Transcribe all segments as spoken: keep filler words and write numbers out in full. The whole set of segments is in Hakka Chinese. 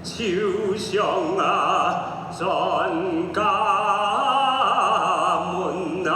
就像啊，專家們啊。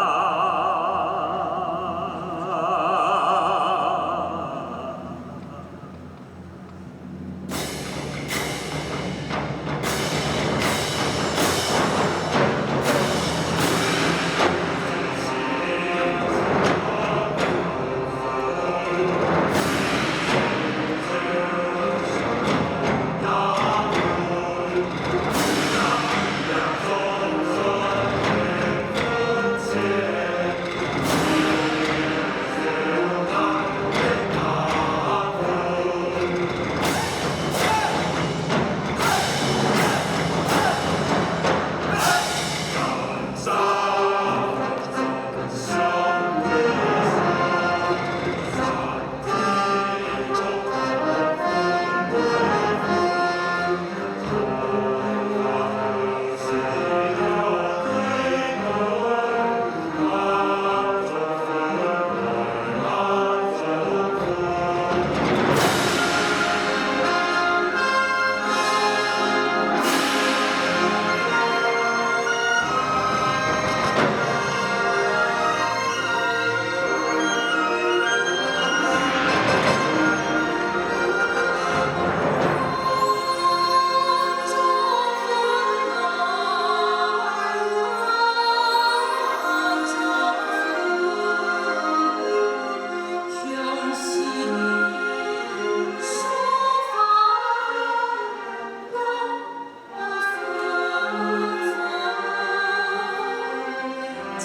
哎喲，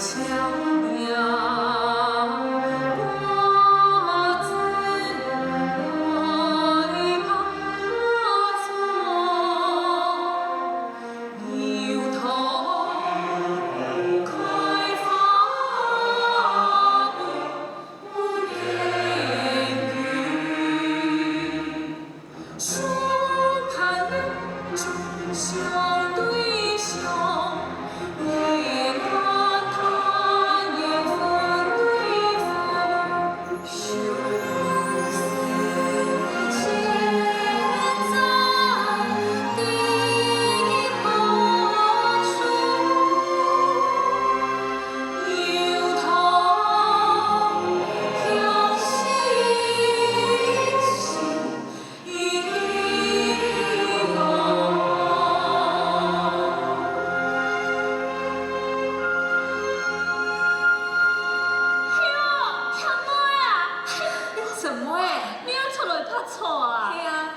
天妹啊！什麼欸？你又出來拍草啊？係啊，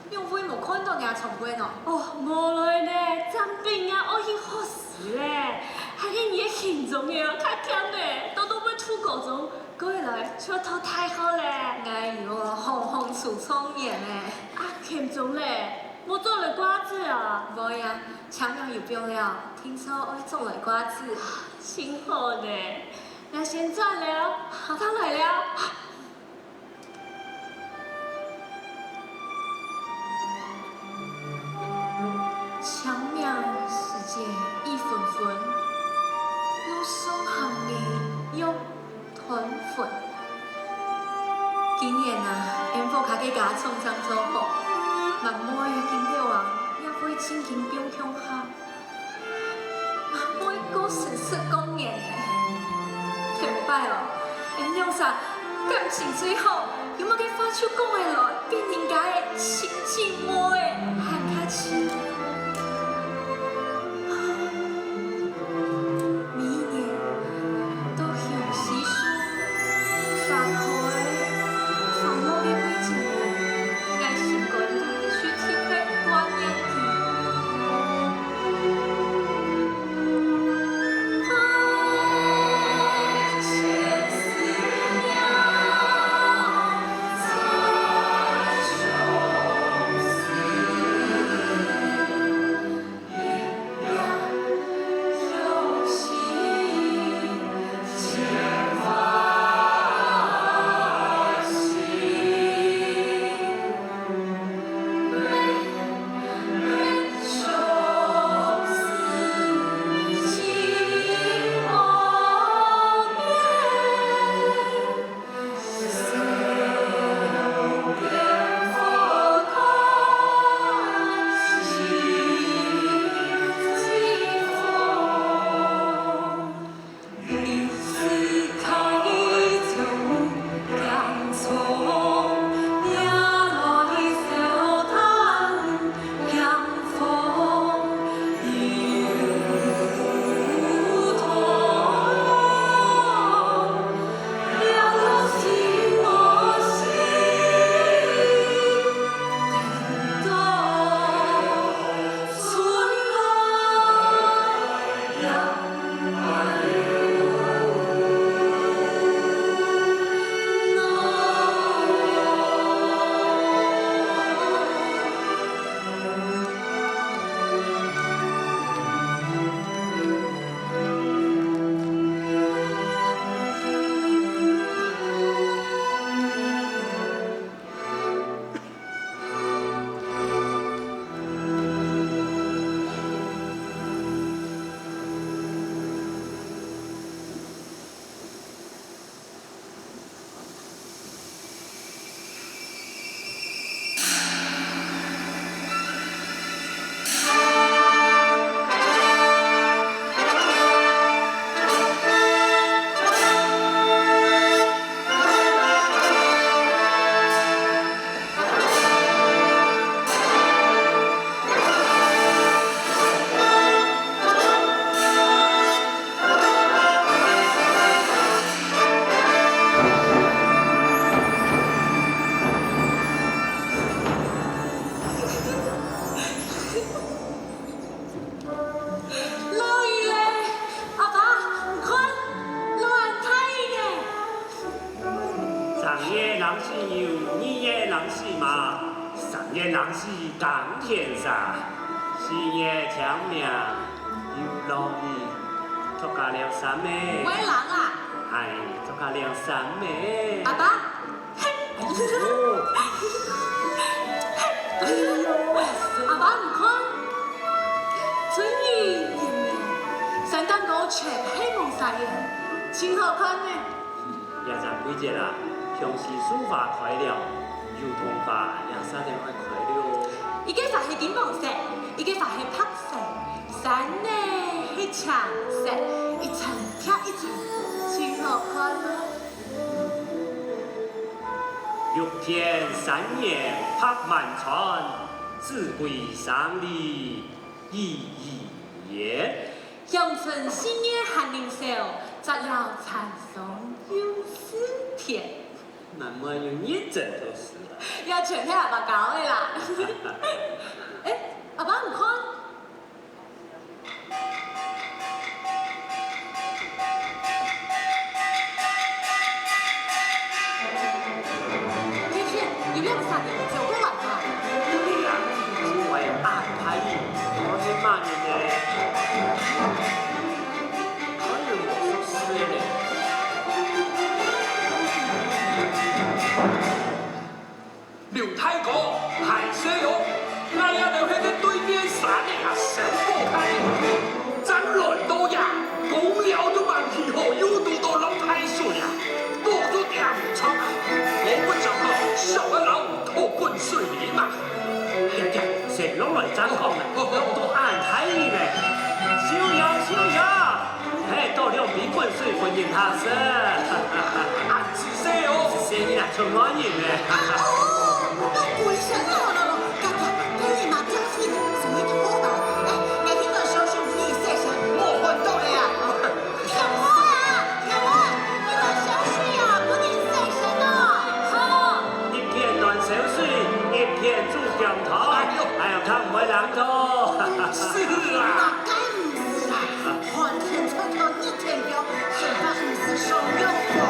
你有無看到𠊎長輩呢？哦，無來呢，正經啊，愛去學習咧。還係你个形狀个，較忝咧，到到尾吐高中，過來就讀大學咧。哎喲，行行出狀元欸。啊，欽宗咧，無做來掛紙啊？無啊， 簽名有放了，聽說愛做來掛紙。真好呢，𠊎先走了，下趟來尞。簽名時節雨紛紛，路上行人欲 斷魂。今年啊，𫣆屋下个嫁妝正做好，滿妹啊，今朝啊，也會進京放鄉下。滿妹過身十過年咧，頭擺哦，𫣆兩儕感情最好，有麼个話就講會來，比人家个親姊妹還較親。 每年到相思樹，花開花落个季節，𠊎心肝肚就定係掛念佢。一月零四牛，二月零四馬，三月零四耕田儕，四月清明又落雨，著較了衫咩？會冷啊！哎，著較了衫咩？阿爸，哦，哎喲，阿爸，你看，春雨綿綿，山頂高全係紅儕仔，真好看呢。 這隻季節啊，像係樹花開了，油桐花也煞等愛開了。一個花係金黃色，一個花係白色，山呢係青色，一層疊一層，真好看哦。綠遍山原白滿川，子規聲裡 語語言。陽春四月寒霖瘦，摘了殘松又是甜。滿滿有認真讀書啊。這全係阿爸教个啦。欸，阿爸，你看。 天天有兩三个走過來啊。對呀，就係恁大意，我係麼人呢？看有無熟事呢？劉大哥，大細哦，𠊎這兜係對面山仔啊，小寶大人，正來到呀，公寮都還墲好，又堵著落大水啊，寶就恬毋著啊，我不就好，想愛摎你討滾水啉嘛。爹爹，先落來正講，落到恁大意呢。收油，收油！ 嘿，倒兩杯滾水分人客食。恁仔細哦。細義啦，出外人呢。哦，該滾水了，了，了，家家，該你嘛真係，所以頭好。哎，你去拿小水分你洗身。無看到了啊。小妹啊，小妹，你拿小水啊，分你洗身哦。好。一片暖手水，一片煮薑湯。哎喲。哎喲，較毋會冷著。是啊。那該毋是啦。 寒天透透熱天光，真个毋係上用場个。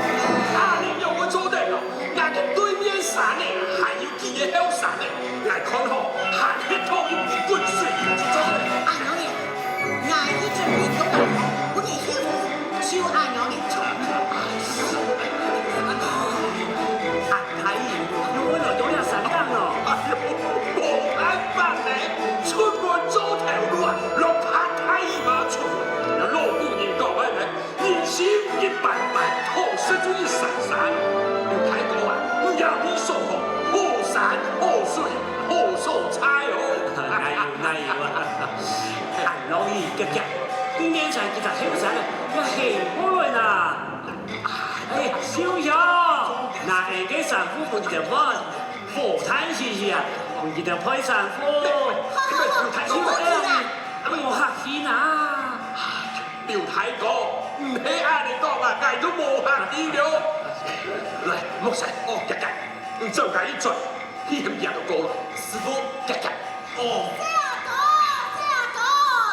啊，你仰會做得哦？𠊎个對面山仔，還有幾个後山仔，𠊎看吼，還係討一杯滾水就做得。恁樣呢，𠊎去準備一個碗湯，分你幸福，就恁樣呢。恁大意，又會來到這山頂咯。哎喲，無辦法呢，出門做頭路啊，落恁大意嘛出門。老古人講个呢， 人生一般般，好食就一儕儕。大哥啊，你也會說吼，好山好水好所在哦。哪有哪有啊！恁老義遽遽，對面山幾隻後山仔，也行過來啦。哎，秀香，拿𠊎个衫褲分佢兜換，火炭死死啊，分佢兜配衫褲。好好好，太秀香，毋好客氣啦。 劉大哥，毋係恁呢講啊，𠊎都無客氣了。來，莫洗，哦，遽遽，你走開一轉，去喊若个過來。師傅，遽遽，哦。細阿哥，細阿哥，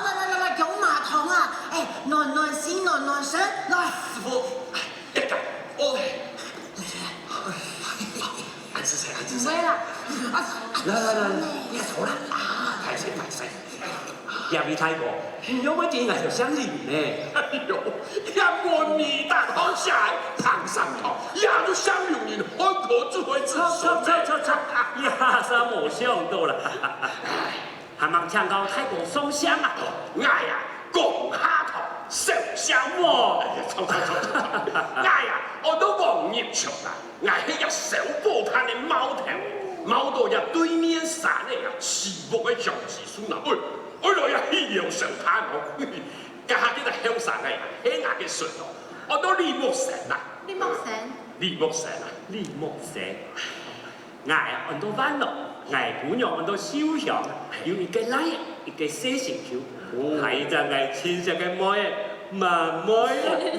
來來來來，薑嫲湯啊！哎，暖暖心，暖暖身，來。師傅，遽遽，哦。恁仔細，恁仔細。毋會啦。啊，來來來來，你坐啦。啊，歹勢歹勢。 這位大哥，你仰會知𠊎係姓劉呢？哎喲，這門面頂項寫个彭三堂，也就姓劉人漢科主會子孫呢。這儕無想到啦！還吂請教大哥上姓啊？𠊎啊，江夏堂，小姓王。哎呀，著著著著著，𠊎啊，安到王日祥啊。 𠊎係這小寶炭个苗頭，苗到這對面山仔啊，樹屋个香枝樹林，哎，哎來這喜洋洋燒炭哦。該下這隻後生仔啊，係𠊎个孫哦，安到李木生啊。李木生？李木生啊。李木生。𠊎安到萬樂，𠊎餔娘安到秀香，有一個倈仔，一個細心臼。哦。還有一隻𠊎親惜个妹仔，滿妹。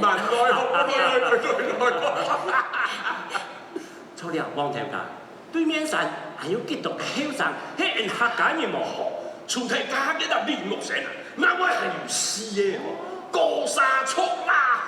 滿妹哦，來來來來來。 著了，王頭家，對面山還有幾多後生，係𫣆客家人無？除忒該下个李木生啊，另外還有四個哦，高山族啦，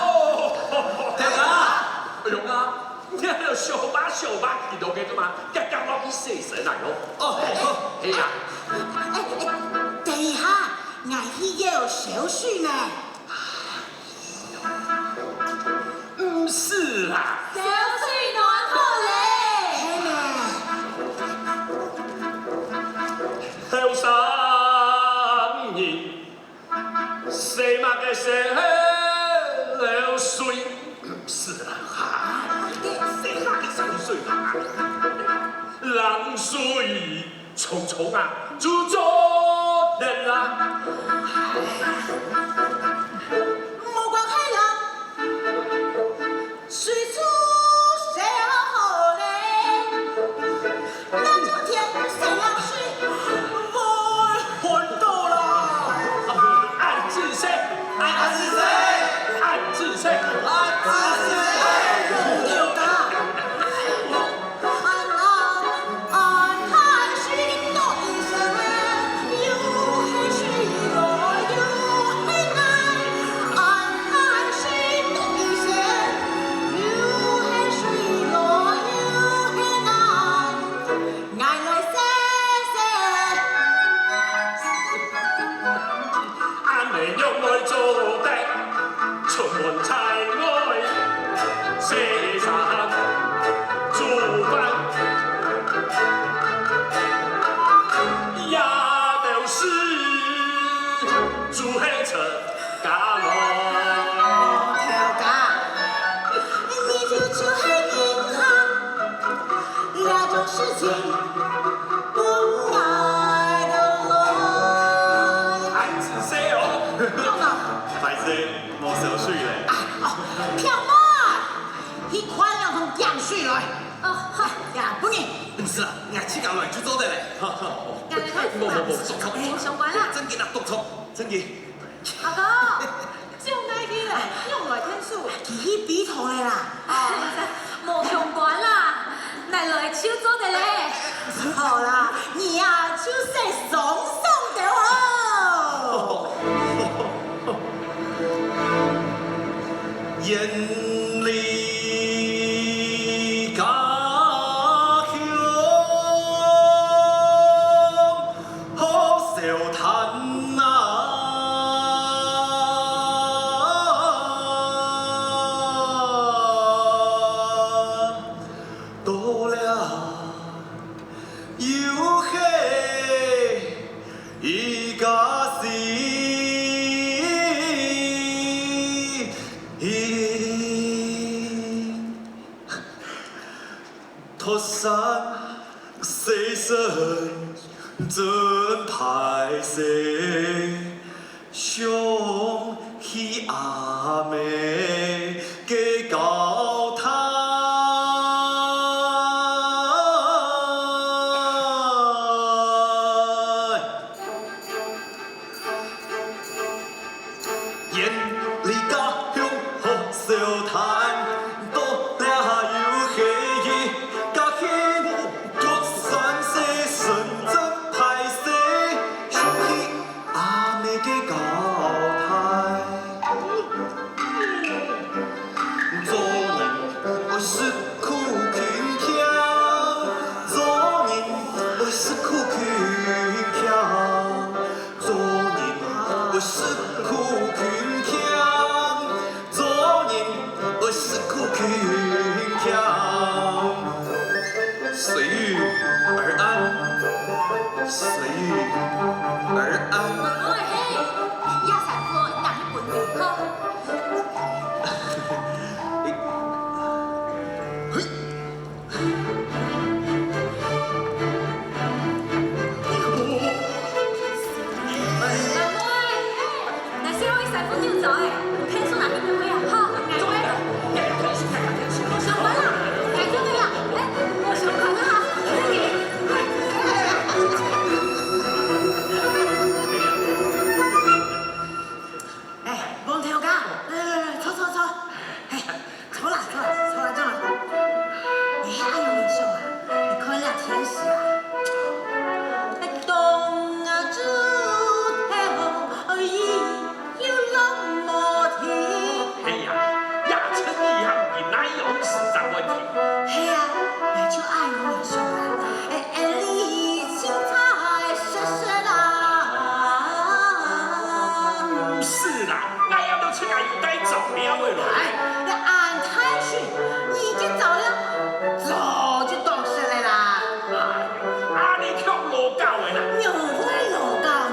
哦，天啊！哎呦啊，你看到小巴小巴，你都該做嘛？遽遽落去洗身啊喲。哦，好。係啊。哎，哎，等一下，𠊎去舀燒水呢。毋使啦。燒水暖好咧。係呢。後生人 洗麼个洗好水？毋使啦，哈，洗麼个洗好水啊？冷水沖沖啊，就做得啦。無關係啦。 水煮洗好咧，那就添洗涼水，會昏倒啦。恁仔細，恁仔細，恁仔細，恁仔細，有夠。恁仔細哦。歹勢，無燒水咧。啊，哦，飄妹，去看兩桶汴水來。哦，好。呀，不然。毋使啦，𠊎自家來就做得咧。𠊎來看。無，無，無，當錯。無相關啦。正經啦，當錯，正經。阿哥， 就𠊎去咧，仰會來𢯭手？佢去陂塘咧啦。哦，無相關啦，𠊎來就做得咧。好啦，你啊，就先爽爽就好。哎，王頭家，來來來，坐坐坐。哎，坐啦坐啦坐啦坐啦。你係恁樣想啊？你看這天時啊，東啊出頭，雨又落無停。哎呀，也真遺憾，你哪有時間會停？係啊，𠊎就恁樣想啊。哎，哎，你凊彩說說啦。 毋使啦，𠊎也都自家有帶燥料个咯。哎，這恁大水，你這燥料早就當食了啦。哎，恁樣強勞教个啦。仰會勞教呢？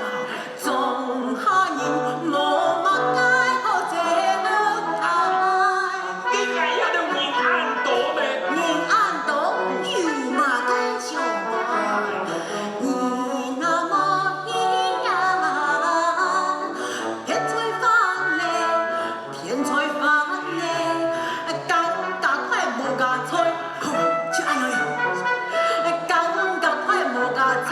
中下人無麼个好招待。該𠊎也都人恁多咩？人恁多，有麼个招待？你那麼一樣，天才飯呢？ 天才飯呢，敢加快無加菜，吼，就恁樣，敢加快無加菜。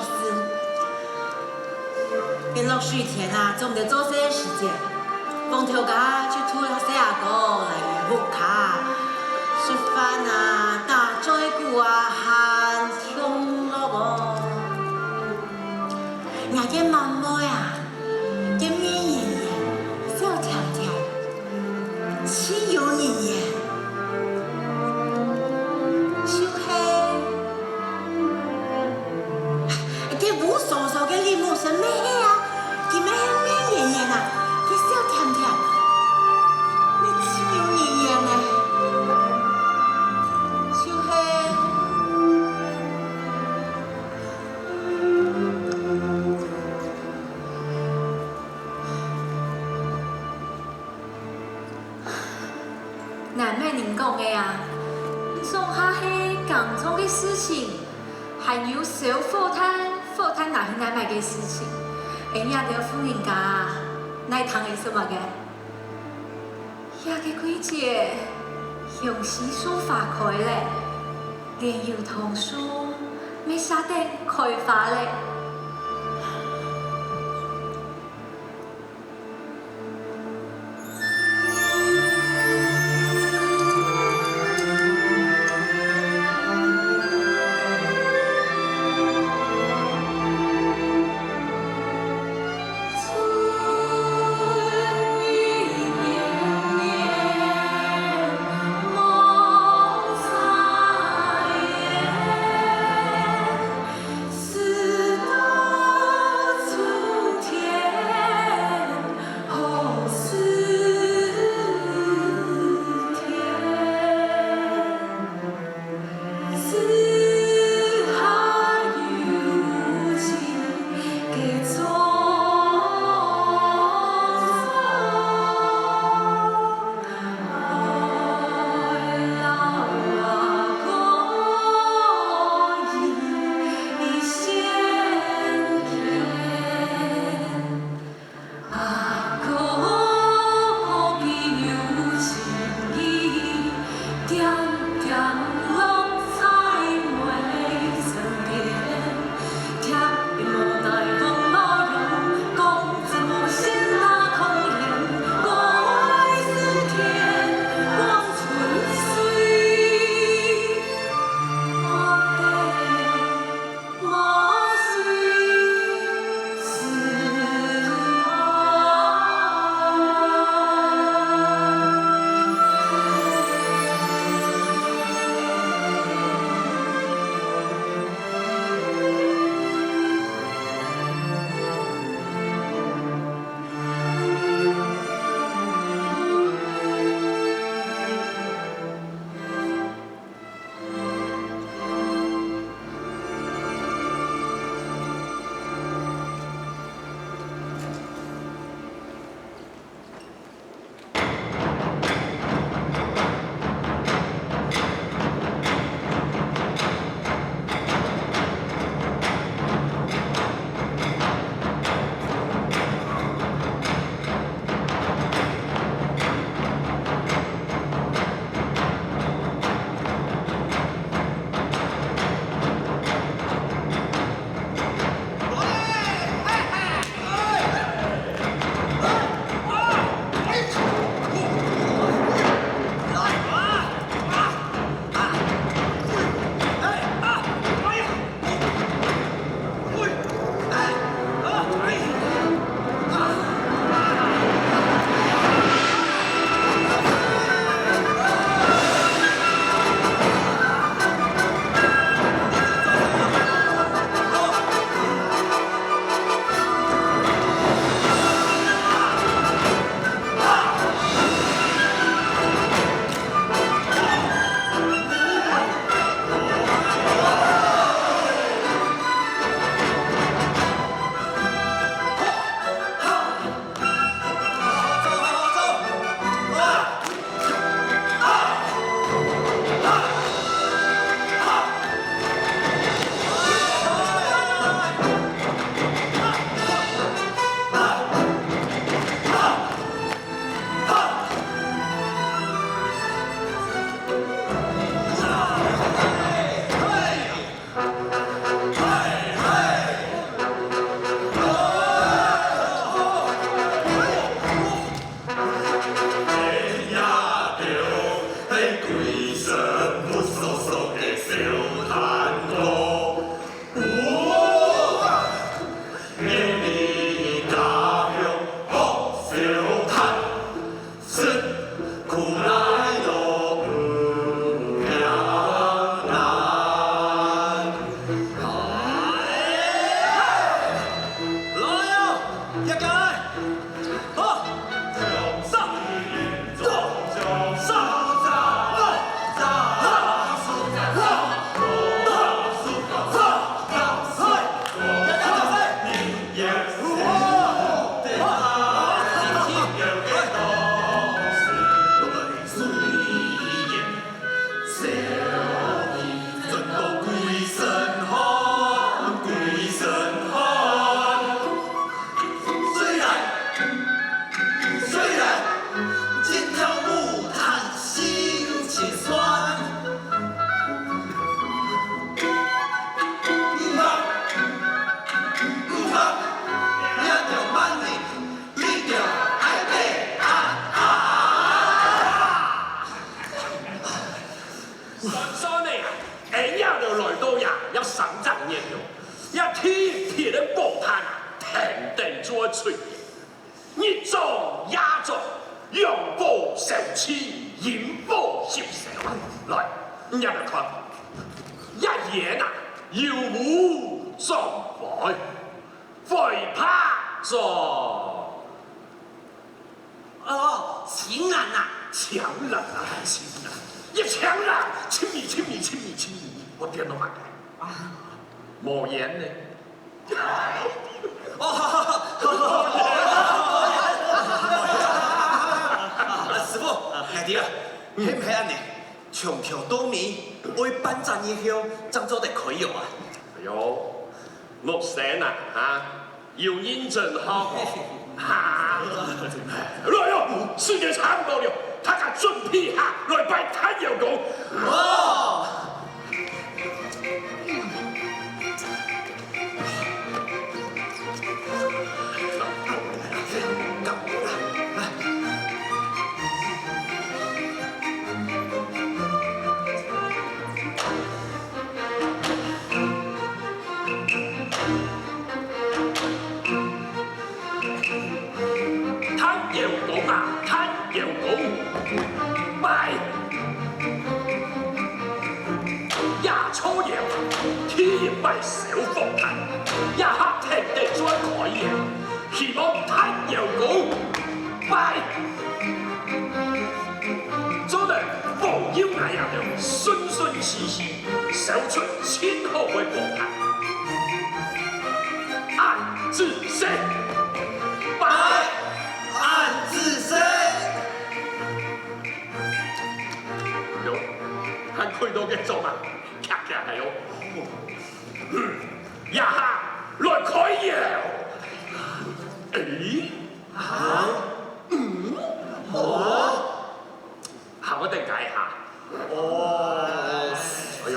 學生，該落水天啊，做毋得做事个時節，光頭家就渡細阿哥來屋下食飯啊、打嘴鼓啊，還暢樂哦。𠊎个滿妹啊， 个面圓圓，笑甜甜，盡有人緣。就係，該烏疏疏个李木生乜係啊，佢乜係面圓圓啊，佢笑甜甜，乜盡有人緣呢。就係。 難買人講个啊，總下係耕種个事情，還有燒火炭，火炭拿去難買个事情。𠊎這兜婦人家啊，哪聽得識麼个？這个季節，芎荽樹花開咧，連油桐樹乜煞等開花咧。雖然，雖然，今朝無談心情酸，毋怕，毋怕，這條萬里，你就愛得啊啊！ 算算呢，哎呀，都來到呀，要三隻月了，也天天个寶炭啊，停等做出現。日做夜做，陽火燒身，陰火燒身。來，你也來看，一言啊，有無壯闊，飛拍壯。 哦，青藍啊！青藍啊，青藍！一青藍，青你，青你，青你，青你，我顛倒買个。啊。無煙呢？哦，啊，師傅，𠊎知啊，係毋係恁呢？從頭到尾，愛半隻月後，正做得開窯啊？哎喲，木生啊，哈， 有認真學哦，哈！來喲，時間差毋多了，大家準備下來拜太陽公。哦！太陽公啊，太陽公，拜！夜坐窯，第一擺燒火炭，這下停得做開窯，希望太陽公，拜！ 做得保佑𠊎兜順順序序，燒出盡好个寶塔。恁仔細，拜！恁仔細。喲，還開到該種啊，遽遽來喲。嗯，這下來開窯。誒？啊？嗯？哦？ 下，𠊎等解一下。哦。哎喲，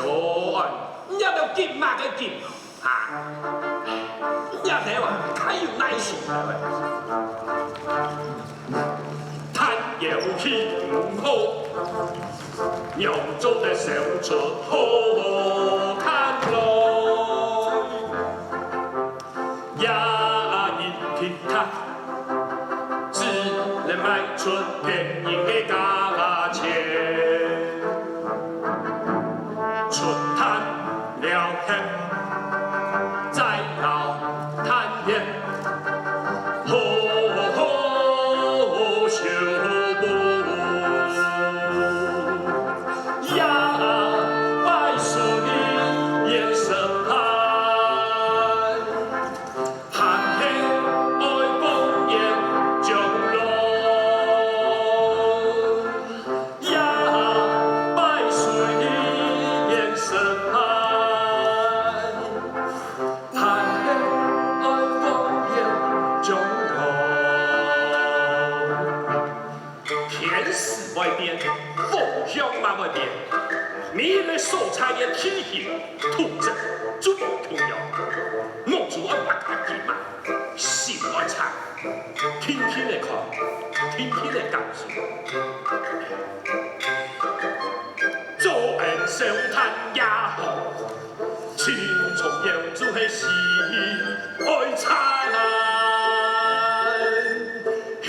你兜急麼个急啊？哈？你兜啊，太有耐心了喂。趁有氣無好，仰做得燒出好炭來。 也因為佢，只能賣出便宜个價錢。出炭了後，再摎炭煙好好修補。也拜師哩，願成行。 還係愛奉獻將來，也拜師哩願成行。還係愛奉獻將來。 天時會變，方向嘛會變。每一個所在个地形、土質就無共樣，目珠愛擘大金啊，心愛察，定定仔看，定定仔感受。做恁燒炭也好， 盡重要就係心愛察，心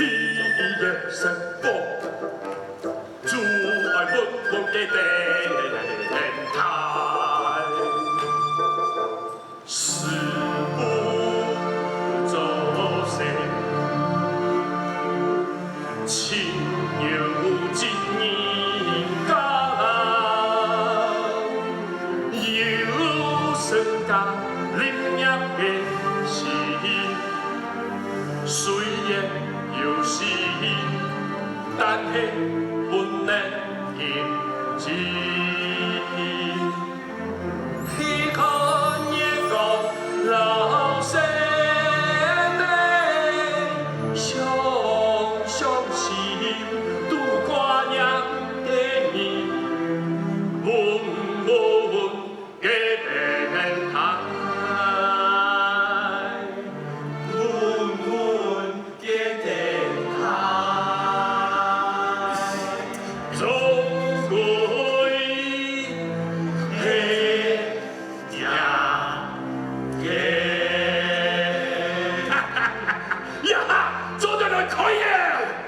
生活，主愛穩穩个電台。 師傅做事，親有真人家，有身家立業个心，雖然有心，但係不能停止。 去看月光老山頂，想想心肚掛念个人，穩穩个電台，穩穩个電台。 總歸係這个。呀哈，做得來開了！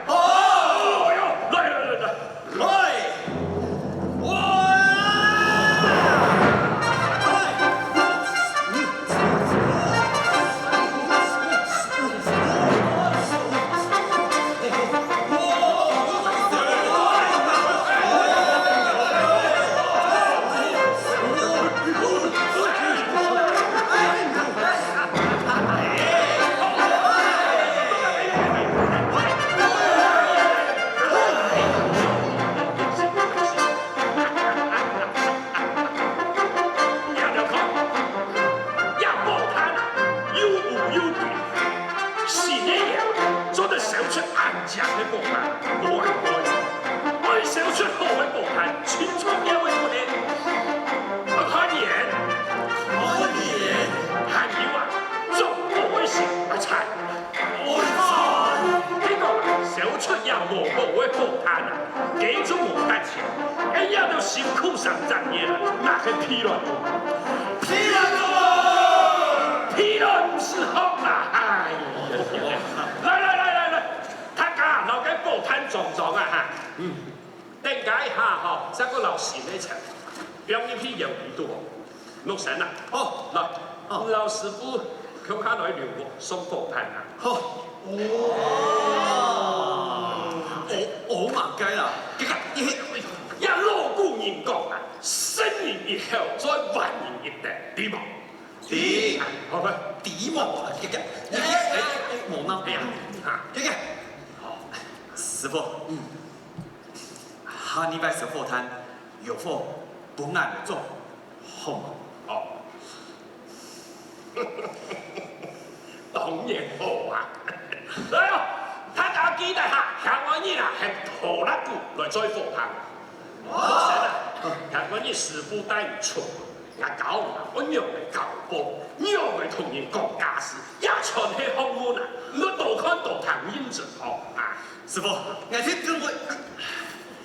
哦！哎喲，來，來，來，來。來！哇！ 這報攤啊，又烏又貴，新个人做得銷出恁靚个報攤，無人愛。愛銷出好个報攤，盡重要个不呢？愛看人，看人，還有啊，做好个心愛賺。 你講啊，銷出這無好个報攤啊，該種無價錢，恁樣都辛苦三隻月了，哪个批來做？批來做！批來毋使學啦！哎呀，來來來來來，大家摎該報攤裝裝啊哈！嗯。 等該下吼，再過摎新个錢，放入去腰裡肚哦。木生啊，哦，來，哦。摎師傅共下來留屋送報攤啊。好。哦，哦，麼个啦？這个，這个，這老古人講啊，生人一口，做萬人一等，對無？對。好，來。對無？這个，這个，哎，哎，哎，無鬧。哎呀，啊。這个，好，師傅，嗯。 下二擺燒報攤，有貨分𠊎來做，好無？哦。當然好啊！來哦，大家記得哈，下個月啊，係拖拉庫來做報攤。好勢啊！下個月師傅帶你出門，𠊎教你啊，愛仰仔交報，仰仔同人講價數，這全係學問啊！你愛多看多聽認真學啊！ 師傅，𠊎聽聽會。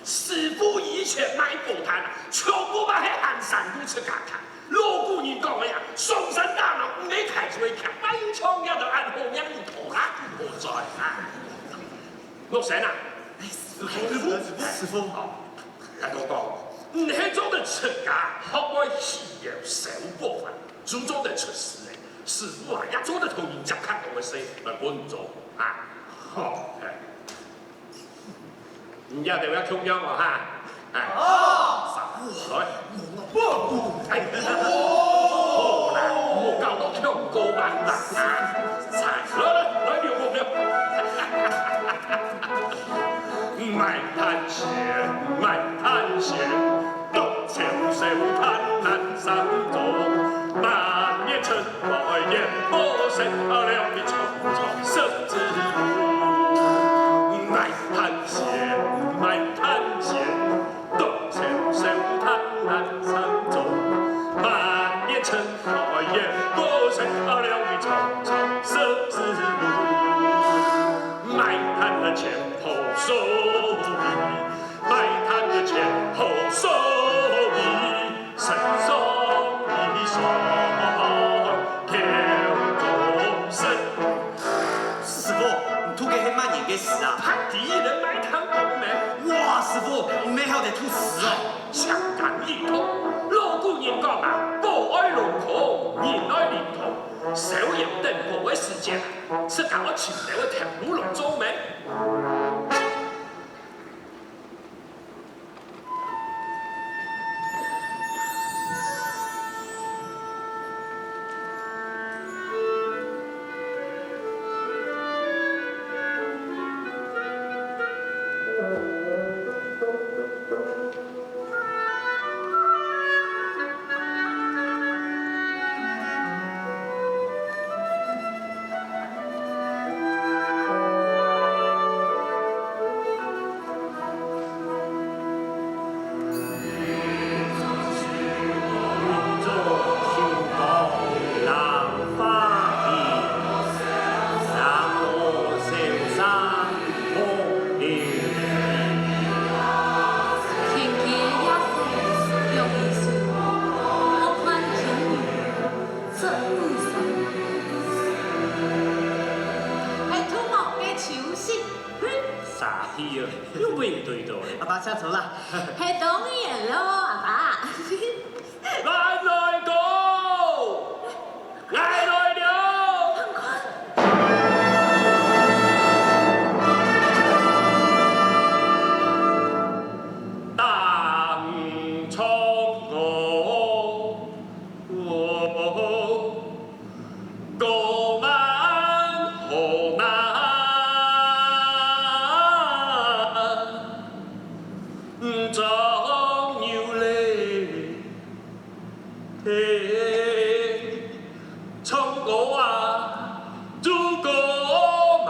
師傅以前賣報攤啊，全部嘛係行山路自家行。老古人講个呀，上山打柴毋係㧡出去徛，萬一撞著就恁好命，有拖拉庫好載啊。木生啊，師傅，師傅，師傅。哦，𠊎同你講，你係做得自家學會起窯燒報啊，就做得出師个。師傅啊，也做得同人接較多个事來分你做啊。好，哎。 你這兜愛共樣哦哈。哎。哦。來。哎。好啦，莫搞到共高班啦。哎。來，來，來，來，來。賣攤線，賣攤線， 多愁愁嘆難相助，滿園塵埃煙波散，了一場場生死路。賣攤線，賣攤線，多愁愁嘆難相助，滿園塵埃煙波散，了一場場生死路。賣攤線好所為， 賣攤線好所為，生死路上求眾生。師傅，你讀个係麼人个詩啊？第一人買炭講咩？哇，師傅，你乜曉得讀詩哦！相當靈通，老古人講啊，寶愛龍空，人愛靈通。燒窯等火个時節啊，自家愛尋兜个頭路來做咩？天氣也熱，用一首《河畔輕雨》。 十五歲。係兔毛个秋色。沙皮啊，又分你對到咧。阿爸請坐啦。係當然咯，阿爸。來，來，到！𠊎來了。打五重歌。 歌慢河慢，總有理。唱歌啊，就歌慢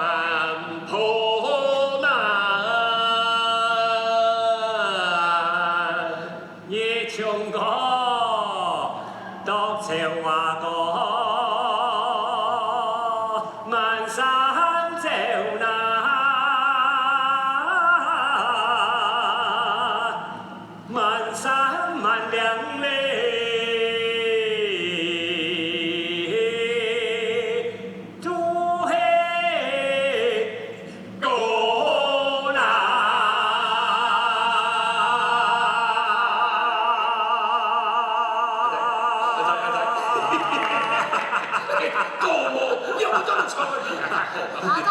坡难。 日中歌，獨奏華歌，滿山走難，滿山滿嶺嶺，都係 歌啦！歌無，要不就唱个比較好。好的。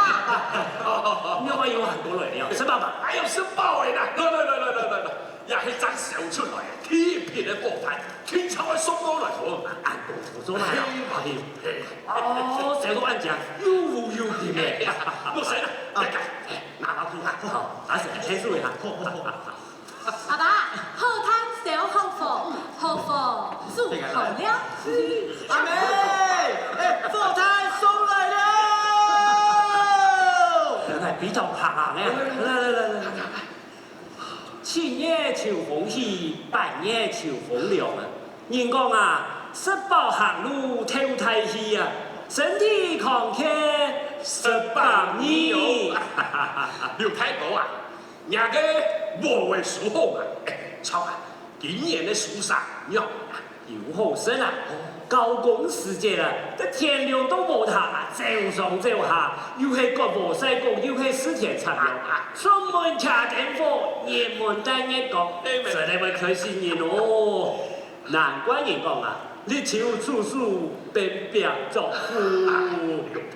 你有沒有很多人要？吃飽飽。哎呦，食飽个啦！來來來來來來來，也係正燒出來个，第一品个果盤。 經常會送到來哦。恁多做哪樣？係，係。哦，燒到恁靚，又烏又甜个。莫食啦，啊。來，來，拿落去哈。好，拿水先煮一下。好，好，好。阿爸，好炭燒好火，好火煮好料。阿妹，哎，火炭送來了。原來比較行行哎。來，來，來，來，來。 七月秋風起，八月秋風涼啊。人講啊，食飽行路透大氣啊，身體康健十八年。劉大哥啊，若个禾仔收好嘛？哎，著啊，今年个收成仰啊？ 有好生啊！交工時節啊，這田寮都無忒啊，走上走下，又係割禾曬穀，又係蒔田插秧，出門擎燈火，入門戴月光，真係會開心人哦！難怪人講啊，日久處暑，變壁作虎。啊，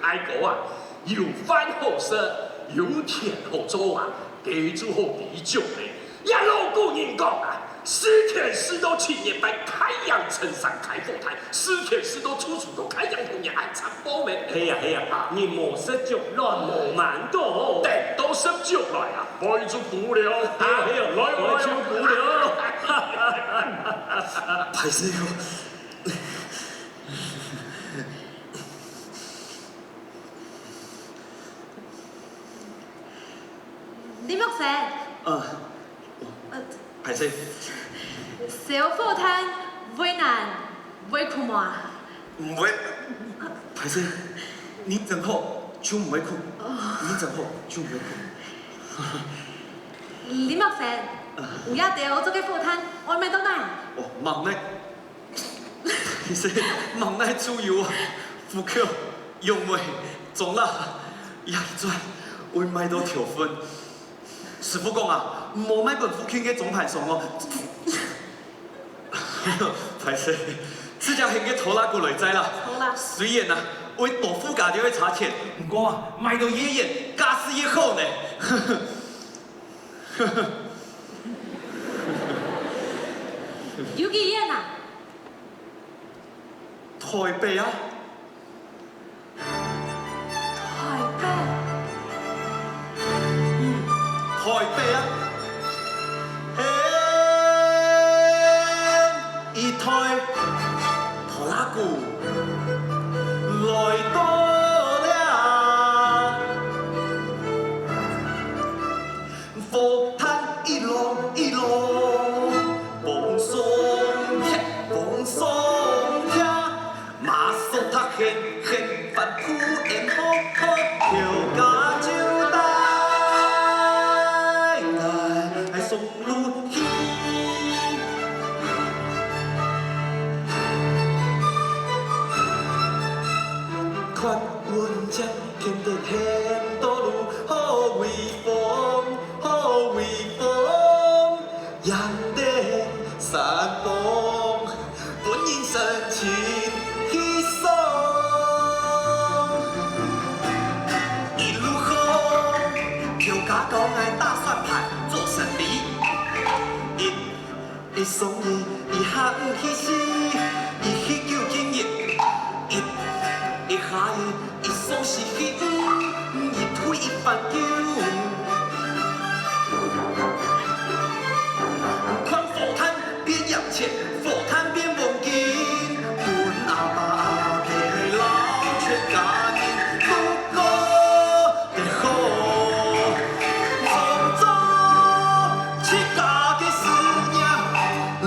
大哥啊，有飯好食，有田好做啊，該就好比種咧。 也老古人講啊，蒔田蒔到七月半，太陽撐傘開火炭，蒔田蒔到處處都太陽紅，也恁長壽咩？係啊，係啊，人無食粥，卵無饅頭。等到食粥來啊，背就苦了。係啊，係啊，來，來，背就苦了。敗勢哦。 林木生。啊，呃，敗勢。燒火炭會難，會苦無啊？毋會，敗勢，人真好，就毋會苦。哦。人真好，就毋會苦。林木生，啊。有這兜做个火炭，愛買到哪？哦，吂呢。 其實吂哪就有啊，虎口、楊梅、樟lappa、野棗、會賣到頭昏。師傅講啊，毋好賣分附近个中盤商哦。歹勢，直接喊个拖拉庫來載啦。好啦。雖然啊，會多付加兜个車錢，毋過啊，賣到越遠，價數越好呢。有幾遠啊？台北啊。 台北。嗯，台北啊。嘿，一台拖拉庫來到了。 貨攤一路一路放鬆吃，放鬆吃，馬上他很很歡呼，然後口口家就帶來送路去。看文章天天很多路，好威风。 好威风，贏得山峰，分人生盡輕鬆。一路好，頭家教𠊎打算盤做生理。一 一雙一，一下五去四，一去九進一，一，一下一，一雙四去五，一退一翻九。看貨攤變洋錢，貨攤變黃金，分阿爸阿姆摎全家人都過 得好，創造自家个事業，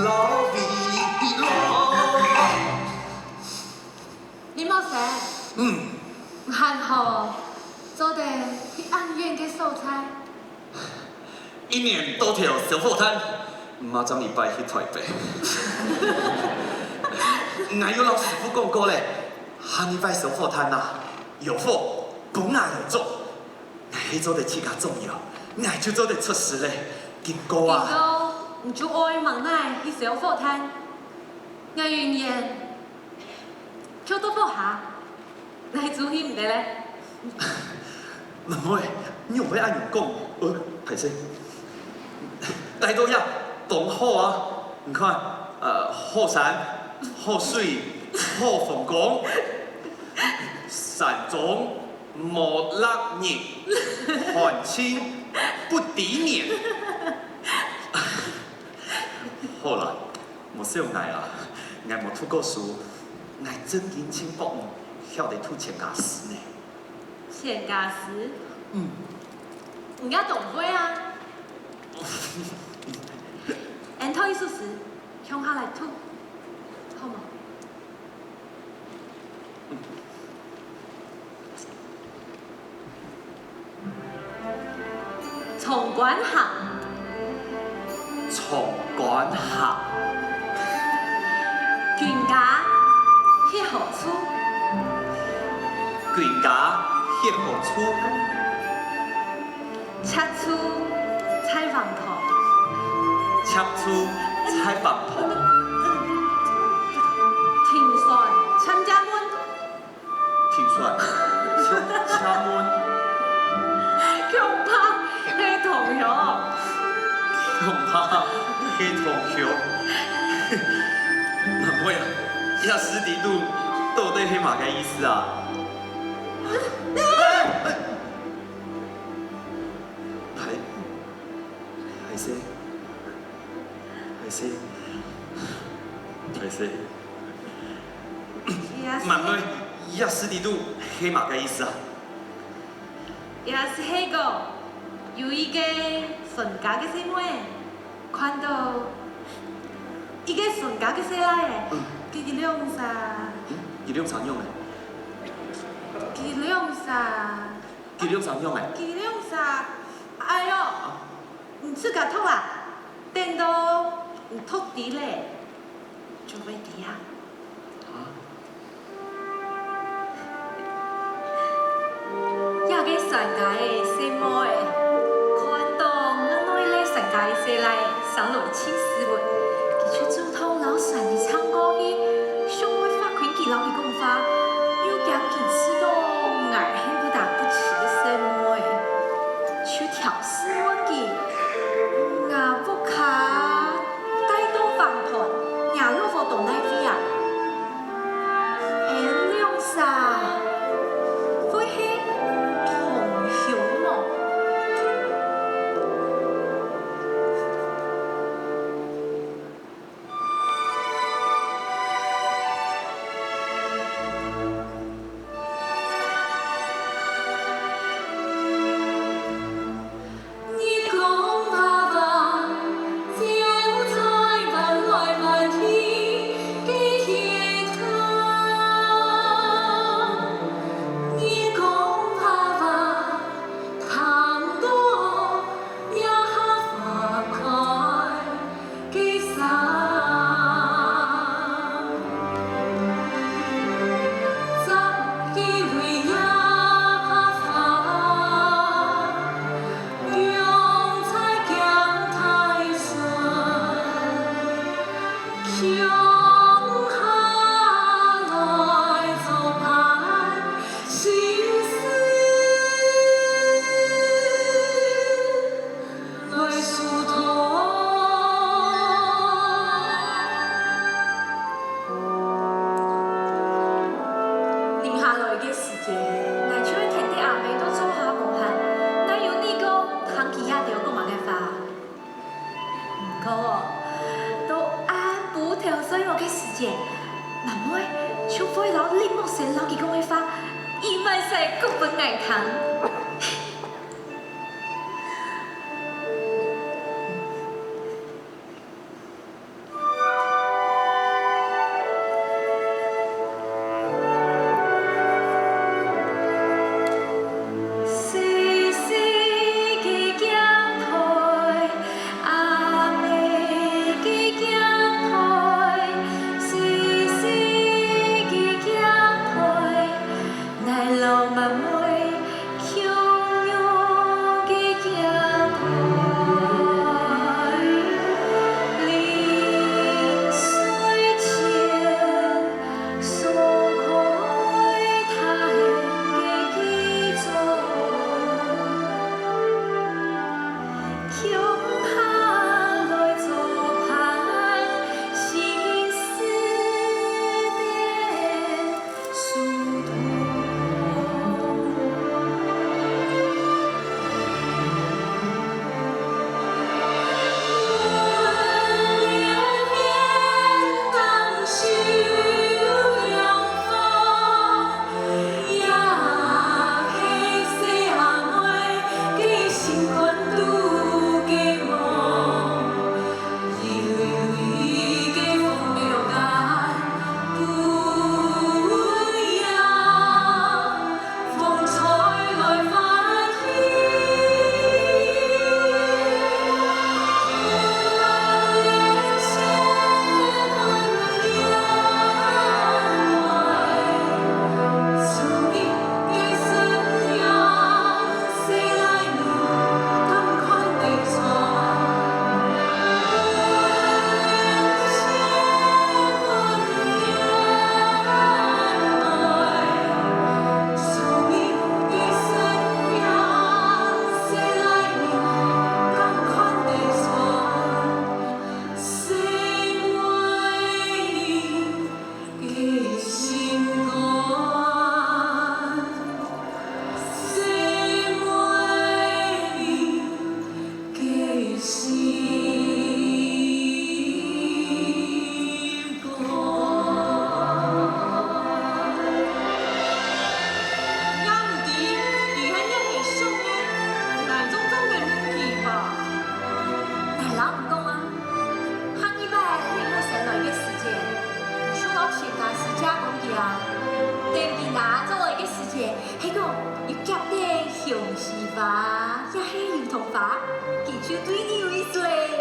老飛老。李茂生，嗯。還好，做得去恁遠个所在。一年到頭燒火炭，毋好轉一擺去台北。𠊎有摎師傅講過咧，下二擺燒火炭啊，有火，分𠊎來做。 𠊎係做得自家種藥，𠊎就做得出師咧。經過啊，經過，你就愛吂哪去燒火炭。𠊎永遠跳到火下，𠊎就去毋得咧。妹妹，你仰會恁樣講？呃，歹勢。大到這當好啊！你看，呃，好山、好水、好風光，山中 無落日，寒盡不知年。好啦，莫笑𠊎啦，𠊎無讀過書，𠊎正經盡博毋曉得讀千家詩呢。千家詩？嗯。你也當會啊！恁讀一首詩，共下來讀，好無？ 長官行。長官行。君家歇何處？君家歇何處？ 赤柱在橫塘。赤柱在橫塘。停船請借問。停船請借問。恐怕係同鄉。恐怕係同鄉。毋會啊，這詩裡肚到底係麼个意思啊？ 歹，歹勢，歹勢，歹勢。慢慢，這詩裡肚係麼个意思啊？也係講，有一個孫家个細妹，看到一個孫家个細倈仔，嗯。佢兩儕，嗯，佢兩儕仰仔？佢兩儕 佢兩儕仰仔？佢兩儕，哎喲，你自家讀啊，等到你讀知咧，就會知啊。啊？這個孫家个細妹大細倈生來盡斯文，佢就走到老山裡唱歌去，想愛發現佢摎佢講話，又驚佢知道𠊎係不打不起个細妹，就挑事問佢：「吾屋下帶到橫塘，若老屋到哪位啊？」 𫣆兩儕會係同鄉無？接下來个時間，𠊎就會跈等阿姆到灶下無閒，哪有你講聽佢這兜講麼个話？毋過哦，到暗晡頭睡目个時間，滿妹就會摎林木生摎佢講个話，一滿儕講分𠊎聽。 也毋知佢係仰仔想个，𠊎總總會問佢吧。𠊎摎你講啊，下二擺你無閒來个時節，你就摎全家師姐講佢啊，等佢拿轉來个時節， 係講有夾等雄西花，也係油桐花，佢就對你有意思咧。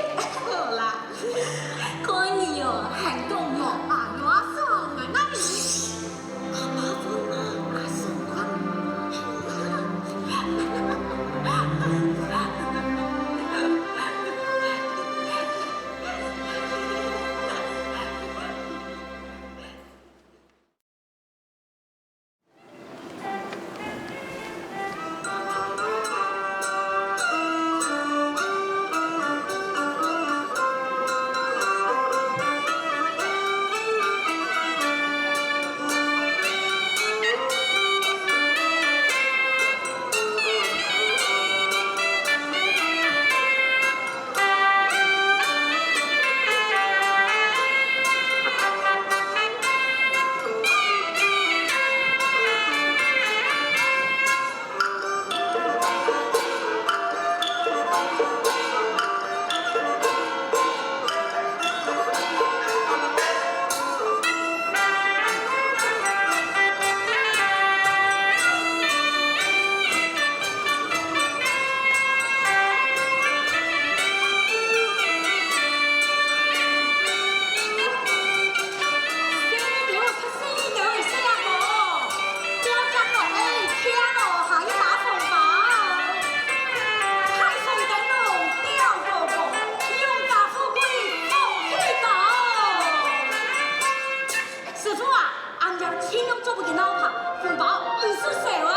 師傅啊，恁樣盡量做毋得鬧拍，紅包毋使收啊！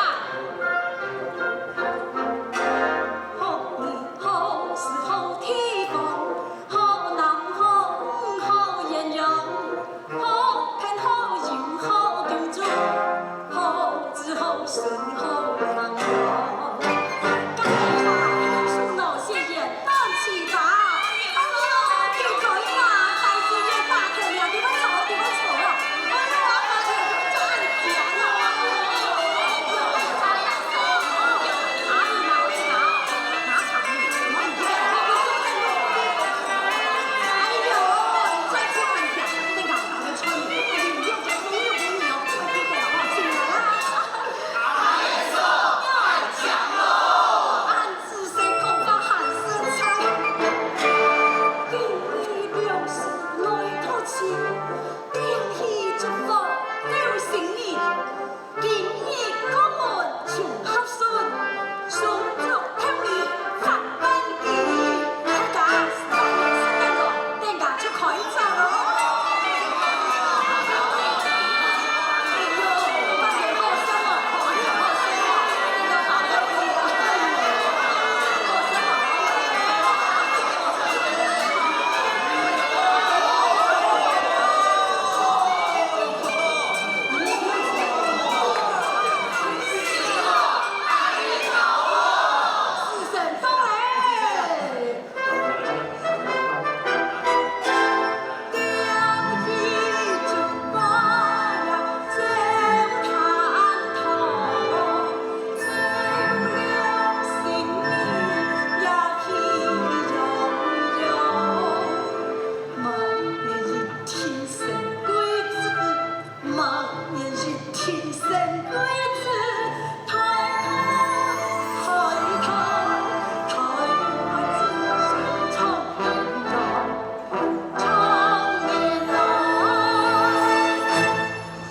好日好時好地方，好南風好豔陽，好朋好友好公主，好子好孫好娘娘。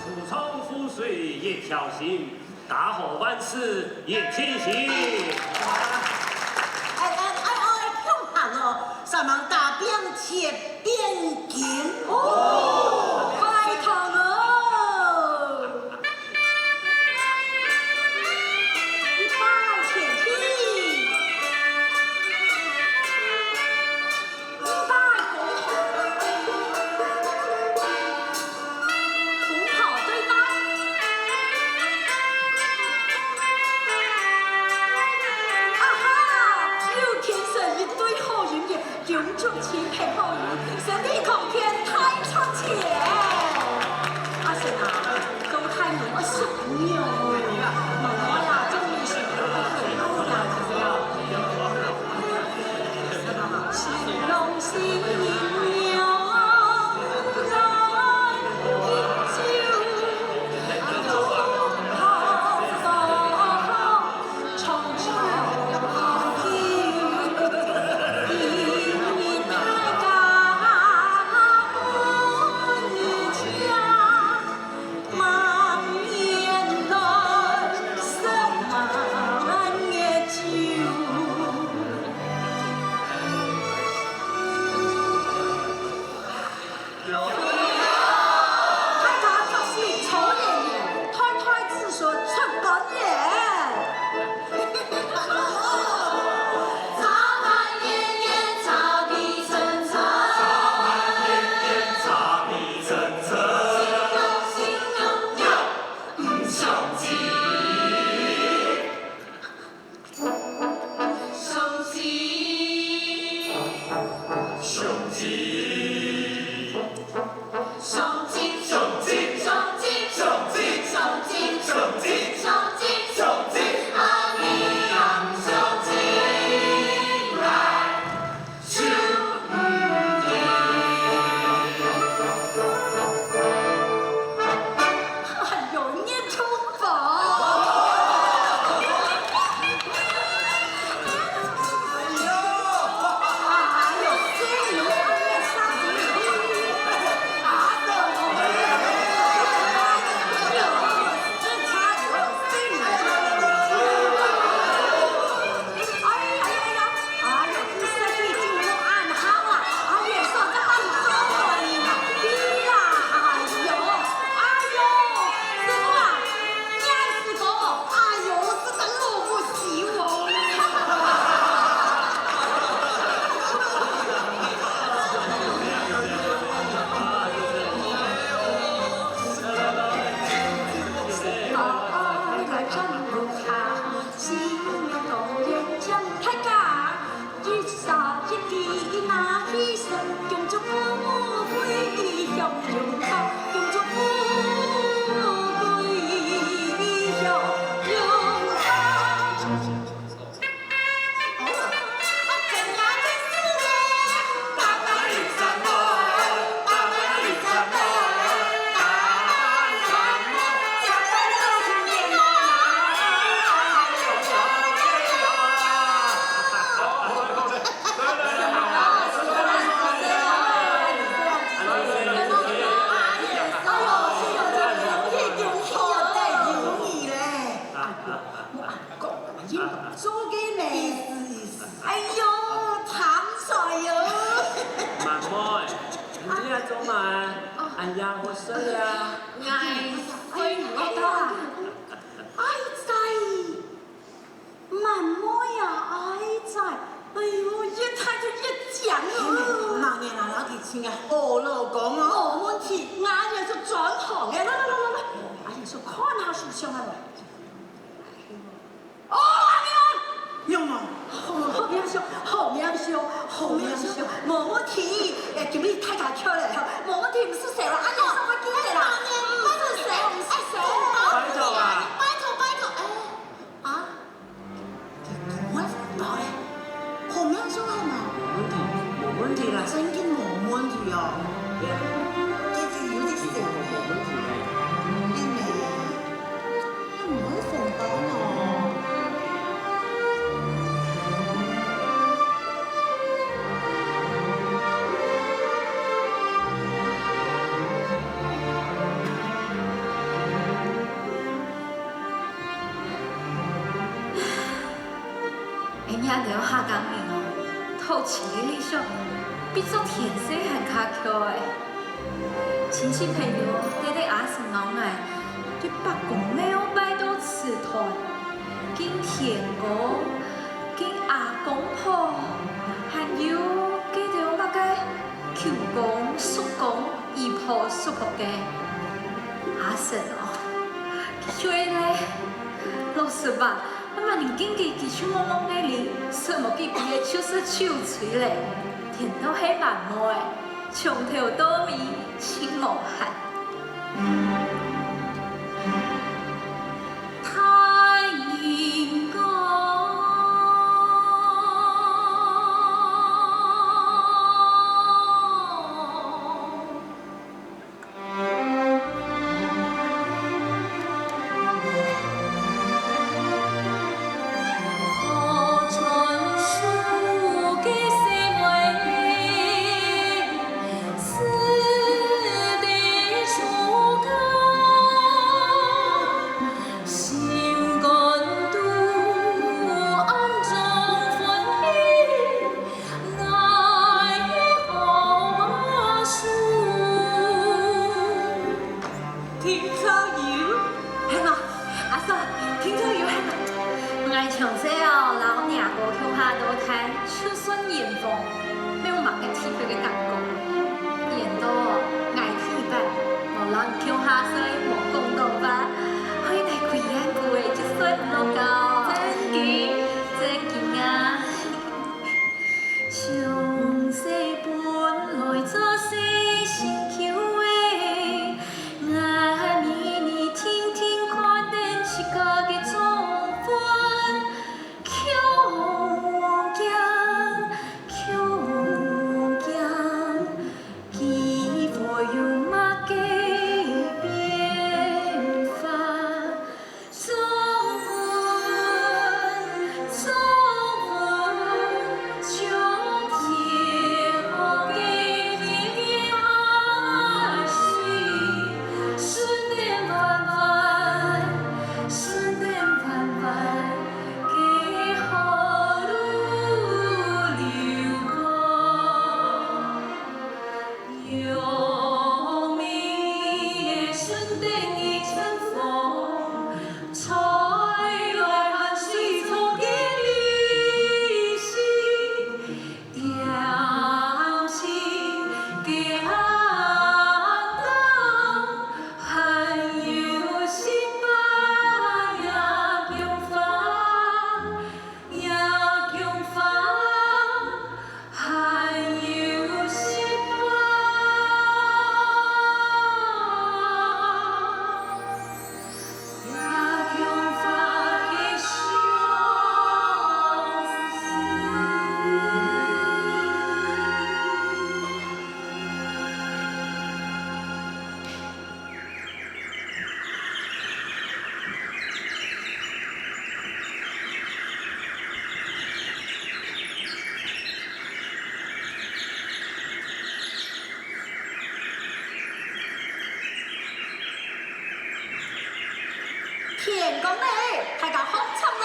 富昌富水一条心，打好万事一定行。哎，哎，哎，哎，共下哦，煞猛打拚貼 拚金。哦，拜託哦！一拜天地，二拜公堂，公道對待。啊哈，又牽成一對好姻緣。 恭祝親朋好友，身體康健大賺錢。阿信啊，做大人愛惜娘，無愛啊，做女婿愛疼老娘，知無？新郎新娘來敬酒， 大家作詩，抽胭脂，代代子孫出官人。做个咩？哎喲，貪財喲！滿妹，你這做麼个？恁夜好睡啊？𠊎睡毋到啊！哀哉，滿妹啊，哀哉！哎喲，越大就越靚哦！麼人啊，摎佢請个好老公哦！無問題，𠊎也係轉行个，來來來來來，𠊎也係看下書上啊來。 哦，阿明！有無？好名相，好名相，好名相，無問題。哎，今日大家巧咧，無問題，毋使愁啦，阿明上會記得啦，毋使愁，毋使愁。拜託啊！拜託，拜託，哎，啊？我紅包咧，好名相係無？無問題，無問題啦。真个無問題哦。對啊。這就有點小無問題咧。你呢？ 你毋會紅包喏？哎呀，這下講明哦，討錢个理想，比做天使還較強哎。 親戚朋友帶等阿嬸摎𠊎，對伯公廟拜到祠堂，敬天公，敬阿公婆，還有該兜麼个舅公、叔公、姨婆、叔婆个。阿嬸哦，佢就會來，老實話， 恁樣人敬佢，佢就戇戇个哩，食無幾杯个就食酒醉咧，顛倒係滿妹，從頭到尾盡無閒。大人講。講咧，大家好唱哦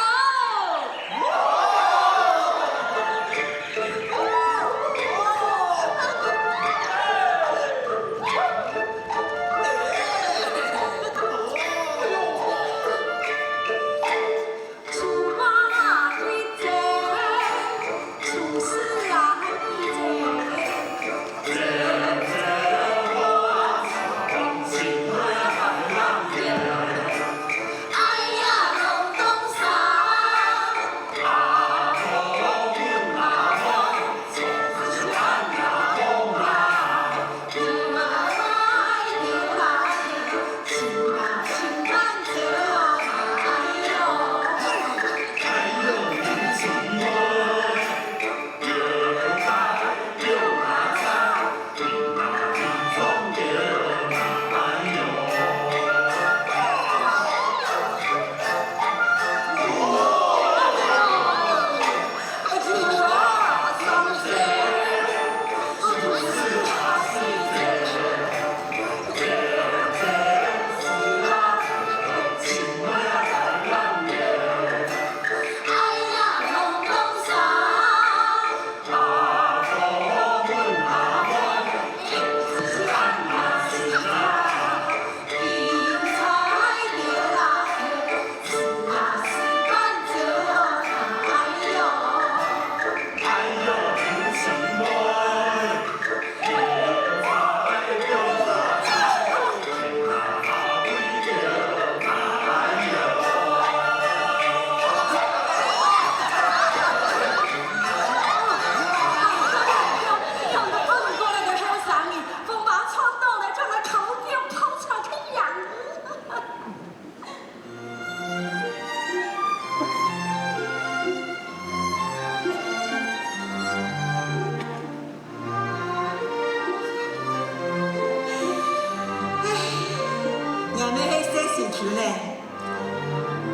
！𠊎乜係細心臼呢，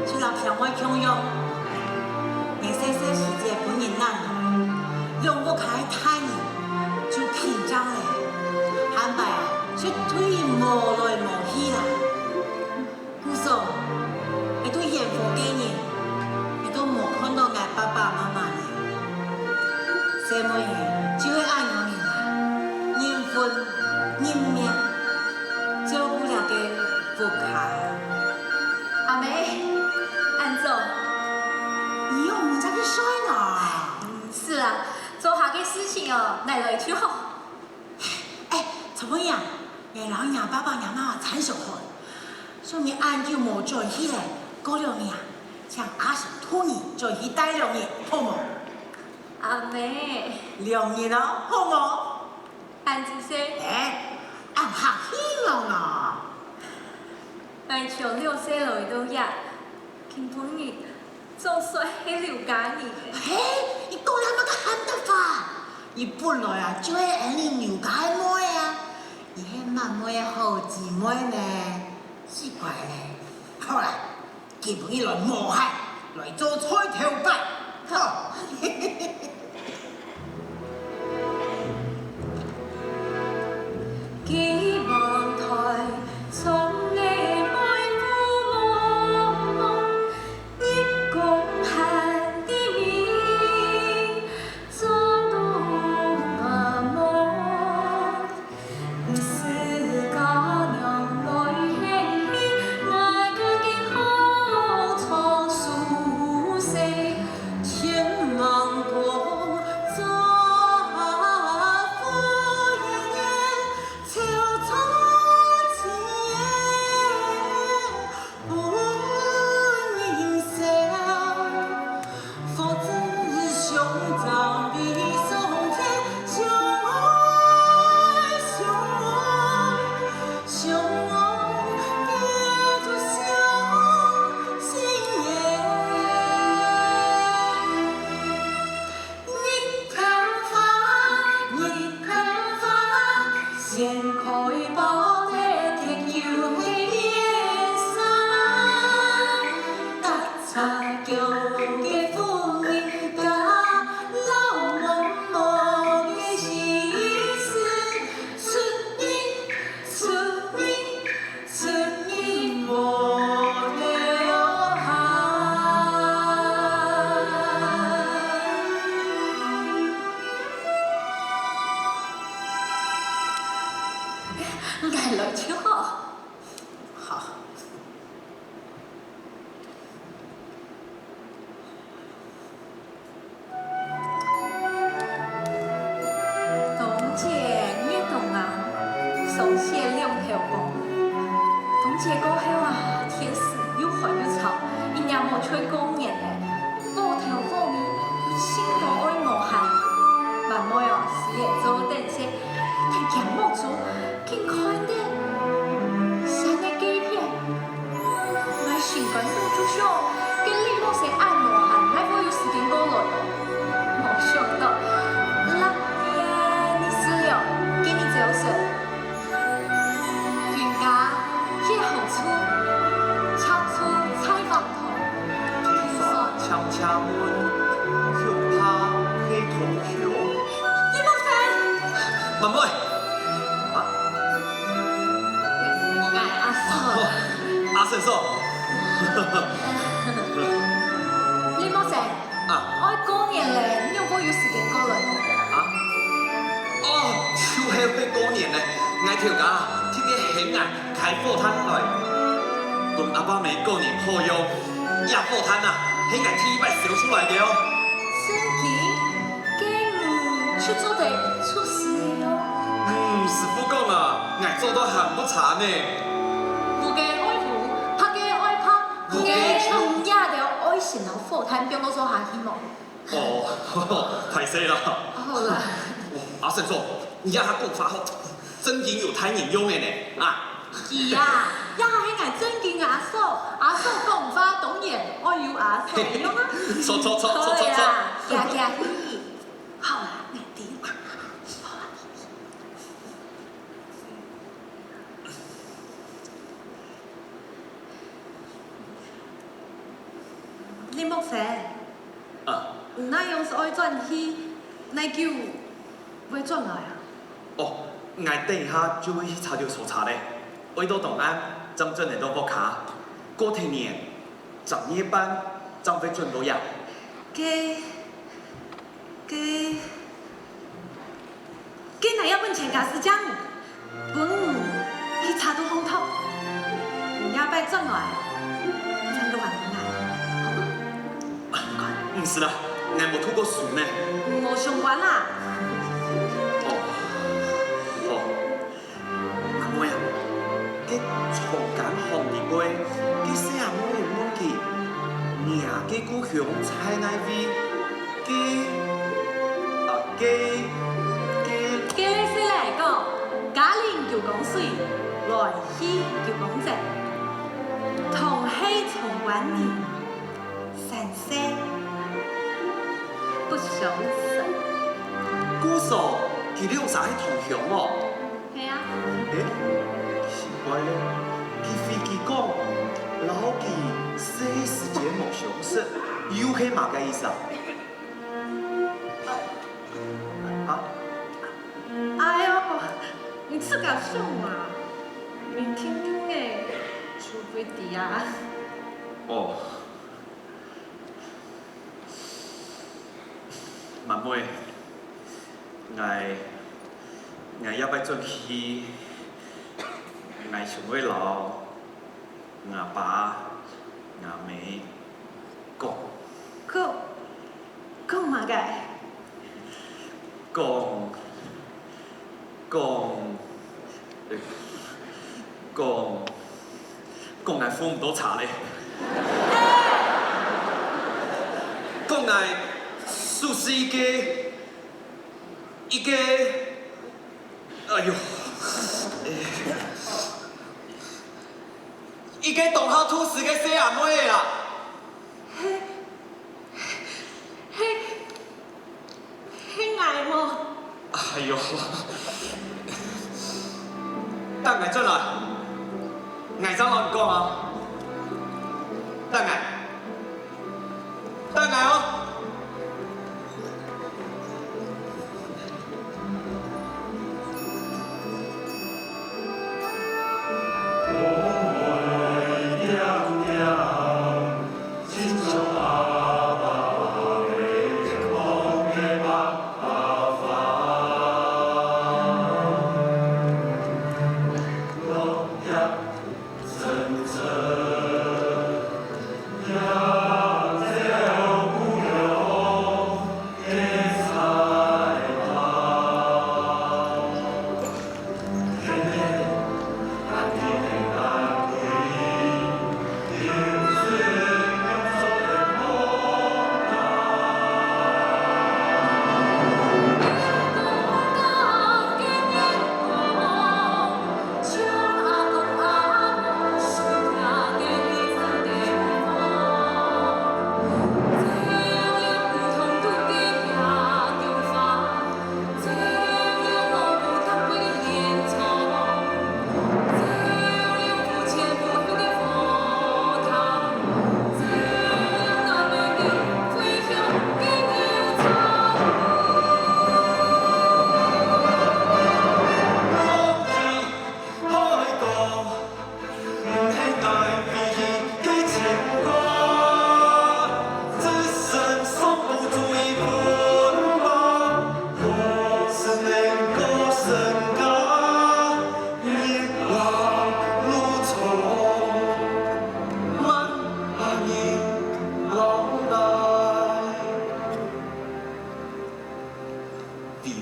就摎平妹共樣，𠊎細細時節分人冷落，兩屋下个大人就緊張咧，下擺啊，絕對無來無去啦。 故所，𠊎對煙火个人，𠊎都無看到𠊎爸爸媽媽呢。細妹仔就係恁樣人啊，認分、認命，照顧這个屋下。阿姆，恁早。你又毋在該睡呢？毋係啦，做下个事情哦，來來就好。 哎，做麼个啊？𠊎摎若爸爸若媽媽參詳好，想你恁久無轉去咧，過兩日啊，請阿叔託你轉去戴兩日，好無？阿姆。兩日哦，好無？恁仔細。哎，恁客氣了呢。𠊎從六歲來到這，今晡日 總算係劉家人咧。嘿，你講了麼个喊得法？你本來啊，就係𠊎等劉家个妹啊，你係滿妹个好姊妹呢。奇怪咧。好啦，今晡日來無閒，來做菜頭擺。好。𠊎來就好。好。 冬節月當暗，霜雪兩頭光。冬節過後啊，天時又寒又燥，一年無出過年咧，火頭火尾又盡多愛無閒。滿妹哦，雖然做等食，但驚目珠緊看等山个該片。 𠊎心肝肚就想，該李木生恁無閒，哪會有時間過來哦？無想到，六月二十六，今日朝晨，君家歇好處，赤足在房頭。天線青青問，恐怕係同鄉。李木生！滿妹！啊？𠊎阿嫂。 阿順嫂。李木生，啊。愛過年咧，你仰會有時間過來？啊？哦，就係會過年咧，𠊎頭家特別喊𠊎開火炭來，分阿爸姆過年好用。這火炭啊，係𠊎第一擺燒出來个哦。真个？ 該你就做得出師了。嗯，師傅講啊，𠊎做到還不差呢。烏雞愛烏，白雞愛白，烏雞。你這兜愛心摎火炭放到做下去無？哦，歹勢啦。好啦。哦，阿順嫂，你這下講話吼，正經有大人樣个呢，啊。佢啊，這下係𠊎正經阿嫂，阿嫂講話當然愛有阿嫂个樣啊。著，著，著，著，著，著。好啦，行，行去。 好啦，𠊎知。李木生，啊。你哪樣係愛轉去，哪久會轉來啊？哦，𠊎等一下就會去車場坐車咧，愛到當暗，正轉得到屋下。過忒年，十二月半，正會轉到這。該 該，該𠊎這本全家私證，分你去車肚放忒。你這擺轉來，正過還分𠊎，好無？毋使啦，𠊎無讀過書呢。無相關啦。哦，好。 阿妹啊，該長江巷裡背，該細阿妹問佢，若个故鄉在哪位？該，啊，該，該，該細倈講，嘉陵九江水，來去九江澤，同係長官人。 三世不相識。故所，佢兩儕係同鄉哦？係啊。誒，奇怪咧，佢非佢講，摎佢細時節無相識，又係麼个意思啊？啊？哎喲，你自家想啊，你聽聽誒，就會知啊。哦。 滿妹，𠊎，𠊎這擺轉去，𠊎想愛摎吾爸、吾姆講。講，講麼个？講， 講，呃，講，講𠊎赴毋到車咧。講𠊎就係一個，一個，哎喲，一個當好讀書个細阿妹啦。係，係， 係𠊎無？哎喲，等𠊎轉來，𠊎正摎你講啊。等𠊎，等𠊎哦。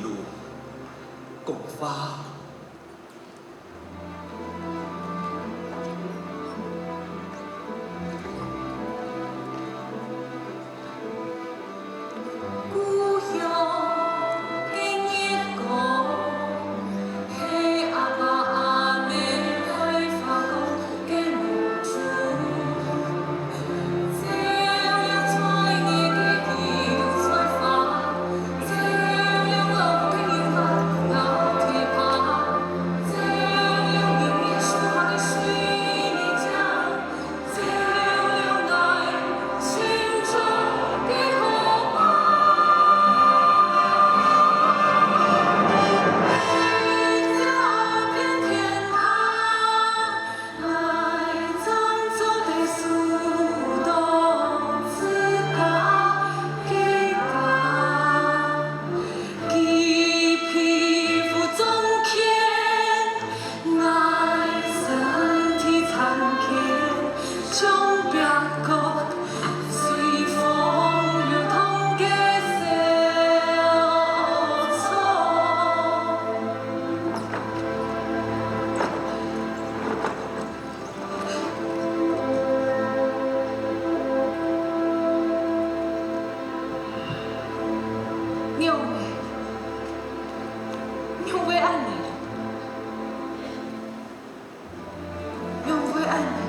路，讲话。 娘欸，娘會恁呢？娘會恁呢？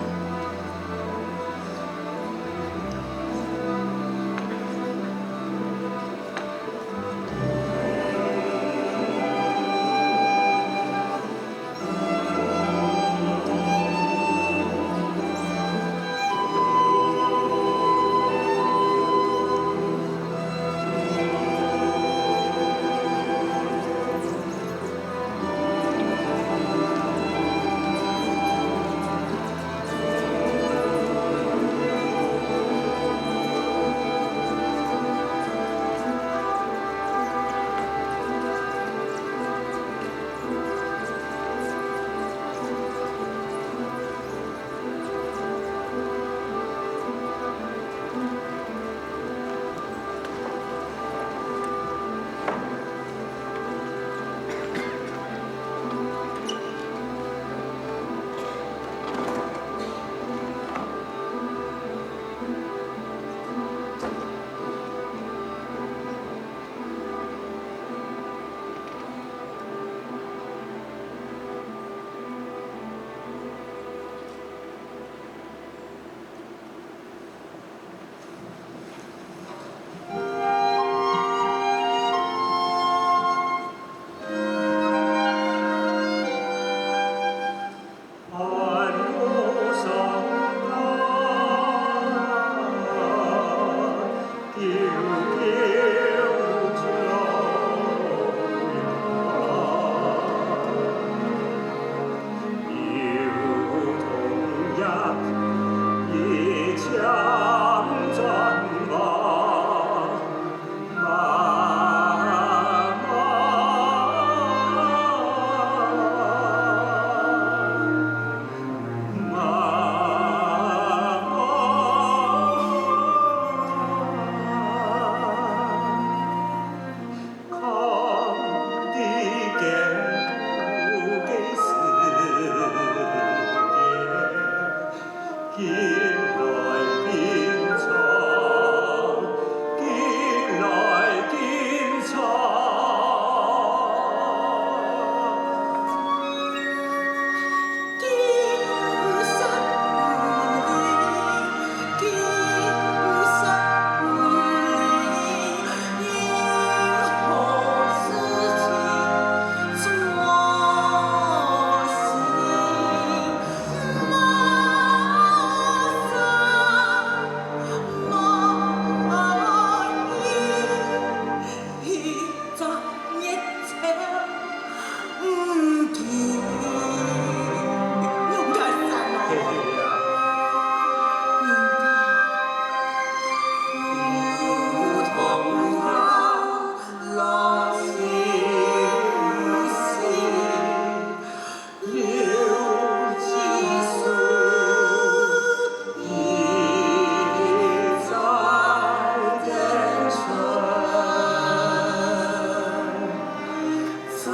該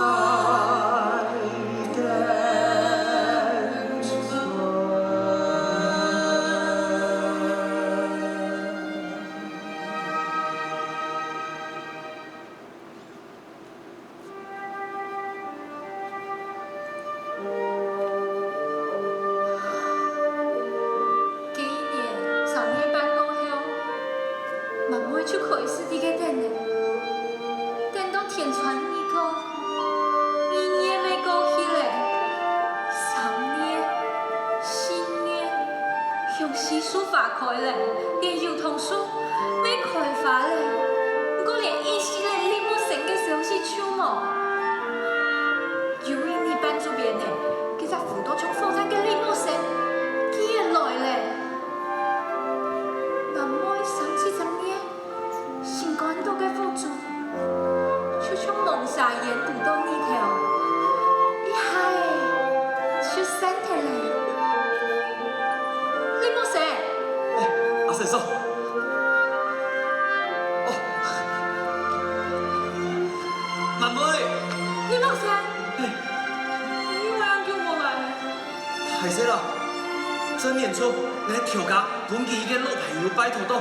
一年，三月半過後，滿妹就開始在該等了。等到天穿日過，二月乜過去了，三月、四月， 像西樹花開了，連油桐樹乜開花了，毋過連一息仔李木仙个消息就無。有一日半晝邊仔，該隻孵到像火炭个李木仙，佢也來了。滿妹三四十年， 心肝肚个火種，就像濛沙煙堵到日頭，一下仔就散忒了。李木仙！哎，阿仙嫂。哦。滿妹！李木仙！哎。你仰恁久無來呢？ 歹勢啦，正年初，𠊎頭家分佢一個老朋友拜託到，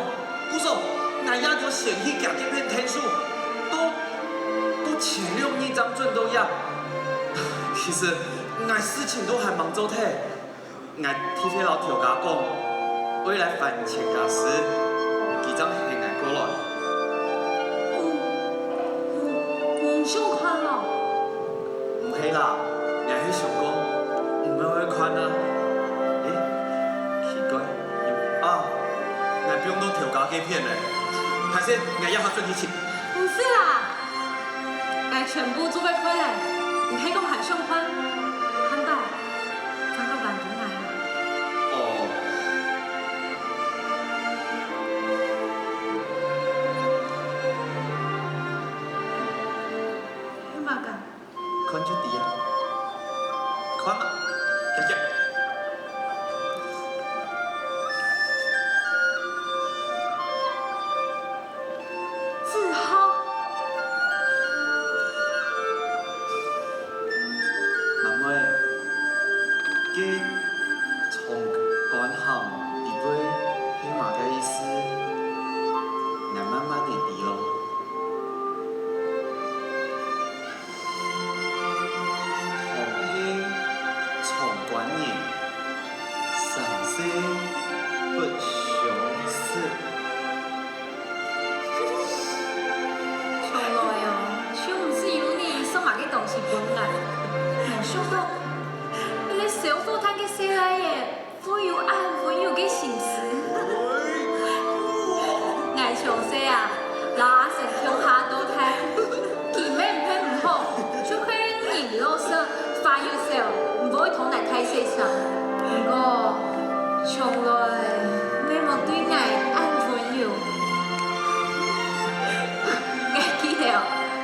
故所，𠊎也就先去厥該片𢯭手，到，到前兩日正轉到這。其實，𠊎事情都還吂做忒，𠊎特別摎頭家講，愛來還錢家私，佢正喊𠊎過來。嗯，嗯，嗯，想看哦。 毋係啦，𠊎係想講，毋會愛看啊。誒，奇怪，有啊，𠊎放到頭家該片呢。歹勢，𠊎這下轉去尋。毋使啦，𠊎全部做好了，你係講還想看，下擺正過還分𠊎啊。哦。係麼个？ 看就知啊。看啊，姐姐。子豪。滿妹，該長官銜裡背係麼个意思？𠊎慢慢仔知咯。 好係長官人，三世不相識。從來哦，就毋識有人送麼个東西分𠊎，無想到，一個燒火炭个細倈仔， 會有恁溫柔个心思。𠊎從細啊，摎阿神共下到大，佢乜毋係毋好，就係人老實，話又少，毋會同𠊎大細聲。毋過，從來乜無對𠊎恁溫柔。𠊎記得哦，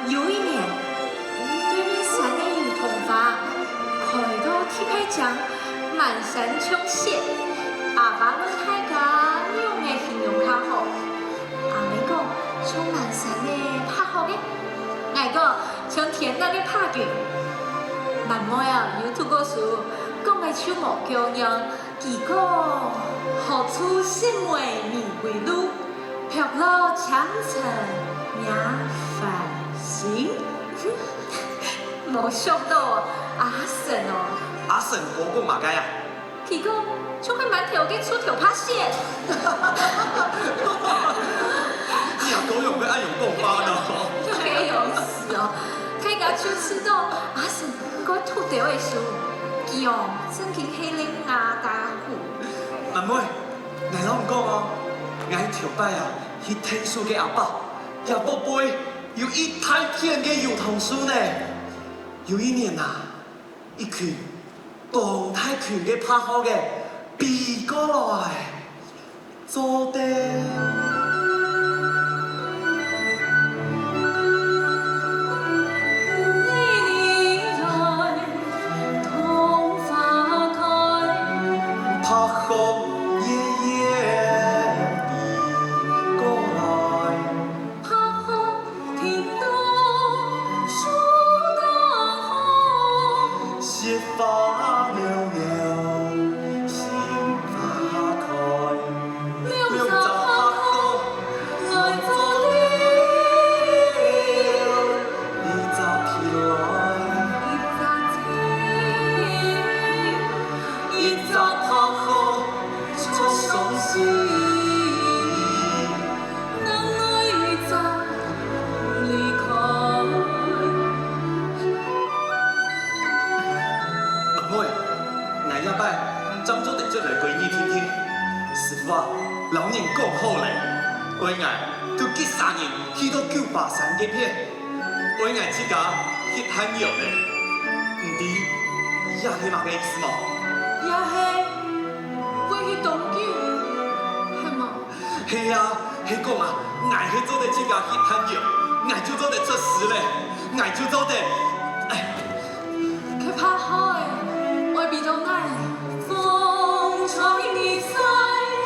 有一年，對面山个油桐花開到特別靚， 滿山像雪。阿爸問大家仰仔形容較好，阿姆講像滿山个白鶴仔，𠊎講像天頂个白雲。滿妹啊，有讀過書，講个就無共樣。佢講：「何處惹梅未為露， 拍落青塵惹繁星。」無想到哦，阿神哦。阿神哥講麼个啊？佢講，就係饅頭个豬頭白線。你阿哥仰會恁樣講話呢？就係樣時哦，大家就知道阿神該禿頭个時候，佢哦，正經係咧牙打鼓。阿妹， 𠊎摎你講哦，𠊎頭擺啊，去𢯭手个阿伯，厥屋背有一大片个油桐樹呢。有一年啊，一群當大群个白鶴仔飛過來，做得 白鶴夜夜飛過來。人講好咧，愛𠊎就一儕人去到九華山該片，愛𠊎自家去探藥咧。毋知這係麼个意思無？也係會去當久，係無？係啊，係講啊，𠊎係做得自家去探藥，𠊎就做得出師咧，𠊎就做得，哎， 佢拍好欸，愛分到𠊎。風吹日曬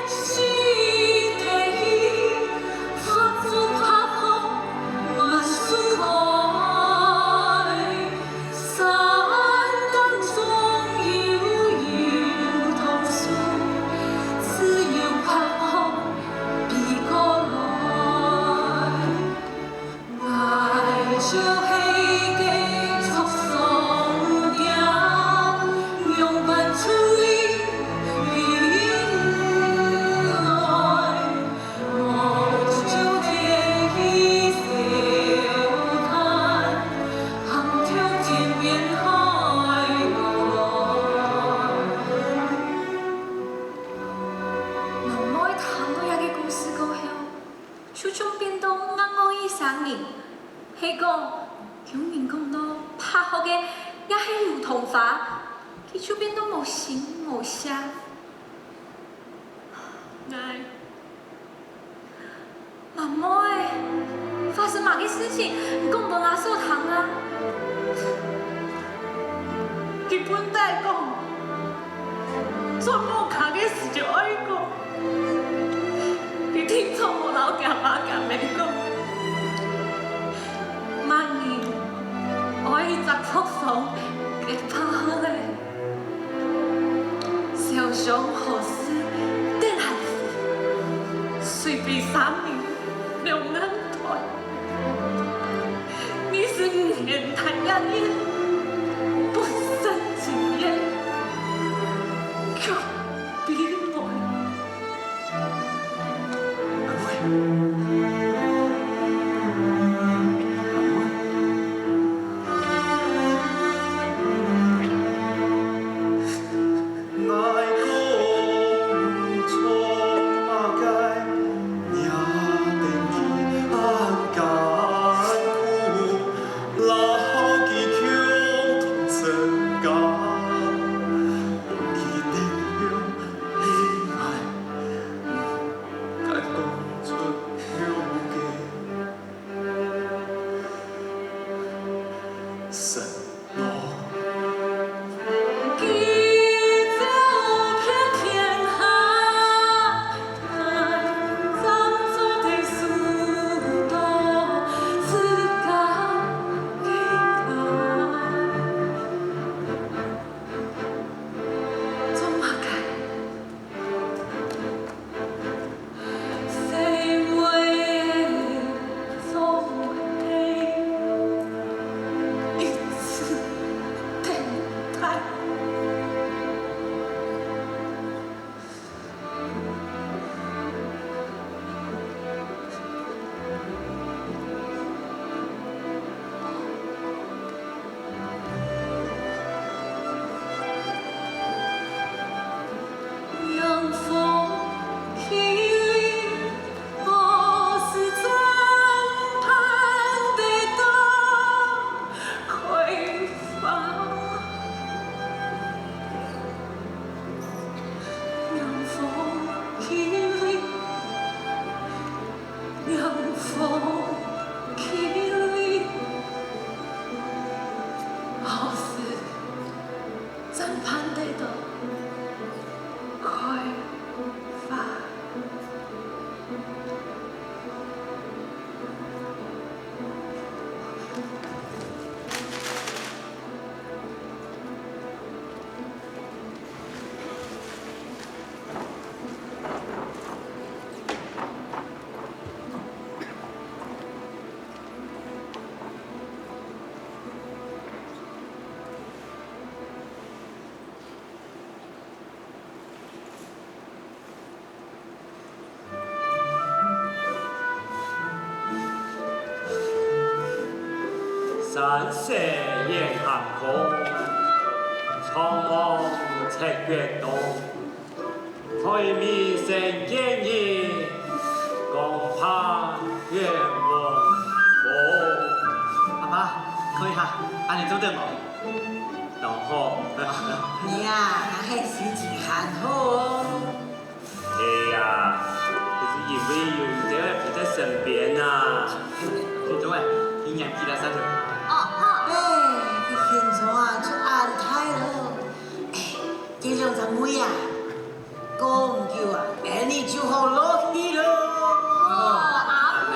四界去，花草百花滿樹開。山當中有油桐樹，自有白鶴飛過來。 𠊎就係該祝松鳥，仰般出離雲來？我就係去小潭，行到天邊海外。滿妹聽到這個故事過後， 就像變到另外一儕人，係講，有人講到白鶴个也係油桐花，佢就變到無聲無息。𠊎，滿妹，發生麼个事情？你講分𠊎嫂聽啊！佢本底講，轉屋下个時節愛講， 佢定著無摎厥爸厥姆講，麼人愛一隻祝松个白鶴咧？燒香好事等下去，隨便啥人兩眼 你是五年大人，不生情願，卻比我。阿妹，阿妹。 𠊎講錯麼个，惹得你恁艱苦，摎好幾口同身家，放佢定了，你愛毋敢講出口个。 承諾。 山色遠行高，長望赤月東。開門先見人，講話遠聞風。阿爸，看一下，恁樣做得無？當好。你啊，還係心情還好哦。係啊，係因為有你兜陪在身邊啊。你兜啊，今年幾多歲？哦，好。哎，你現在啊，就恁大了。哎，這兩隻妹啊， 過毋久啊，𠊎俚就好落去了。哦，阿婆。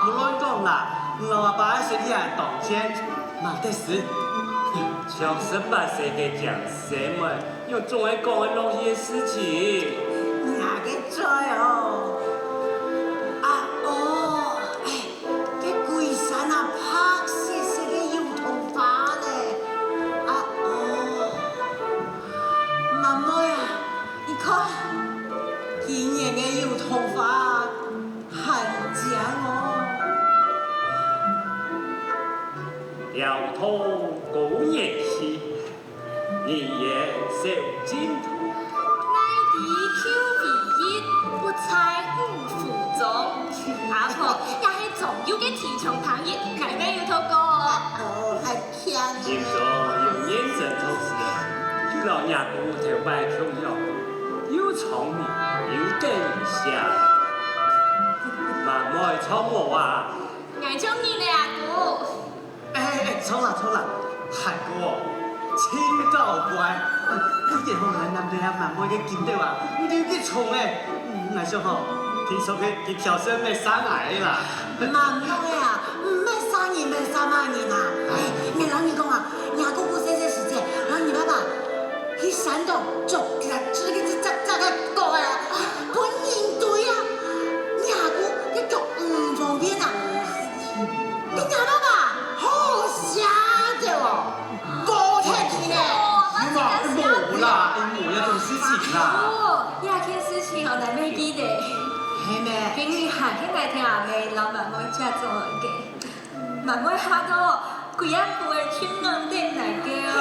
毋好亂講啦，你老阿爸愛身體還當健，無得事。像十八歲个靚細妹，又總愛講會落去个事情。𠊎个嘴哦。啊，哦，哎， 該歸山啊，白雪雪个油桐花呢。啊，哦，滿妹啊，你看，今年个油桐花啊，還靚哦。鳥頭高年期， 人言少進取。愛知己為一，不在五湖中。阿婆，這係中藥个提倡朋友，𠊎乜有讀過哦。哦，還強呢。今朝有認真讀書，就摎若姑頭擺共樣，又聰明又得人惜。滿妹著無啊？𠊎中意呢，阿姑。 哎，哎，著啦，著啦，韓國哦，真搞怪。嗯，佢一定吼還難得啊，滿妹个金斗啊，毋知有幾重哎。嗯，𠊎想吼，聽說佢，佢條線乜生𠊎啦。滿妹啊，毋係生人，毋係生麼人啊。哎，𠊎摎你講啊，若姑姑細細時節，摎你爸爸去山肚捉，捉，捉，捉，捉个狗哎，分人追啊，若姑个腳毋方便啊。 你若爸爸好邪个哦，無忒佢呢。哦，無啦，無這種事情啦。哦，這件事情哦，𠊎乜記得。係咩？今日還係𠊎聽阿姆摎滿妹姐做个。滿妹嚇到，歸暗晡仔就硬等𠊎个哦。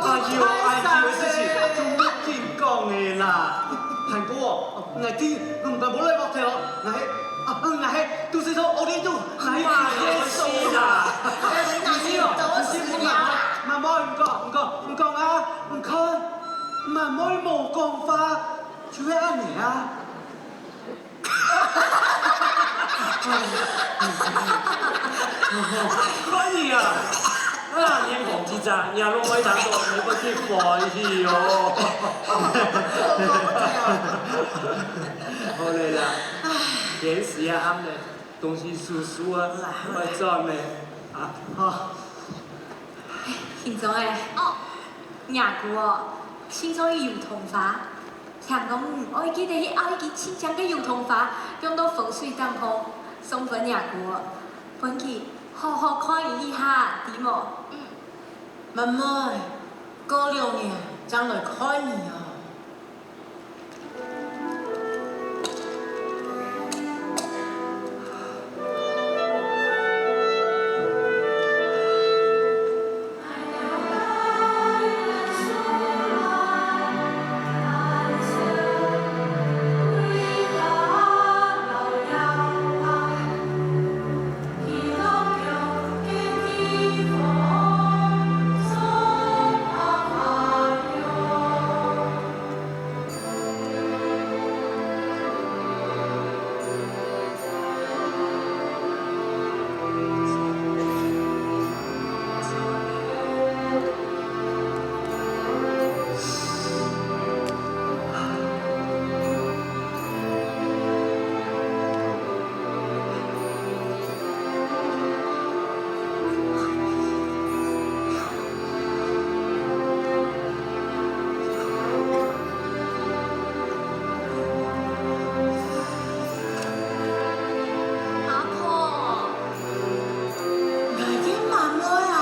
哎喲，哎喲，這事情就毋緊講个啦。韓國哦， 𠊎知，嗯，無來屋頭哦，𠊎係，啊，嗯，𠊎係，肚屎痛，屙尿肚，𠊎係，哎，你知哦，你知滿妹，滿妹，毋講，毋講，毋講啊，你看，滿妹無講話，就係恁樣啊。看你啊！ 啊，人講幾隻，若攏會當做你會去歡喜哦。好了啦，天時也暗了，東西收收啊，愛轉了啊。好。行總欸，哦，若姑哦，心中有油桐花，聽講你愛記得去拗一枝清香个油桐花，放到風水頂項，送分若姑哦。 分佢好好看一下，知無？嗯。滿妹，過兩年正來看你哦。阿婆，𠊎个滿妹啊，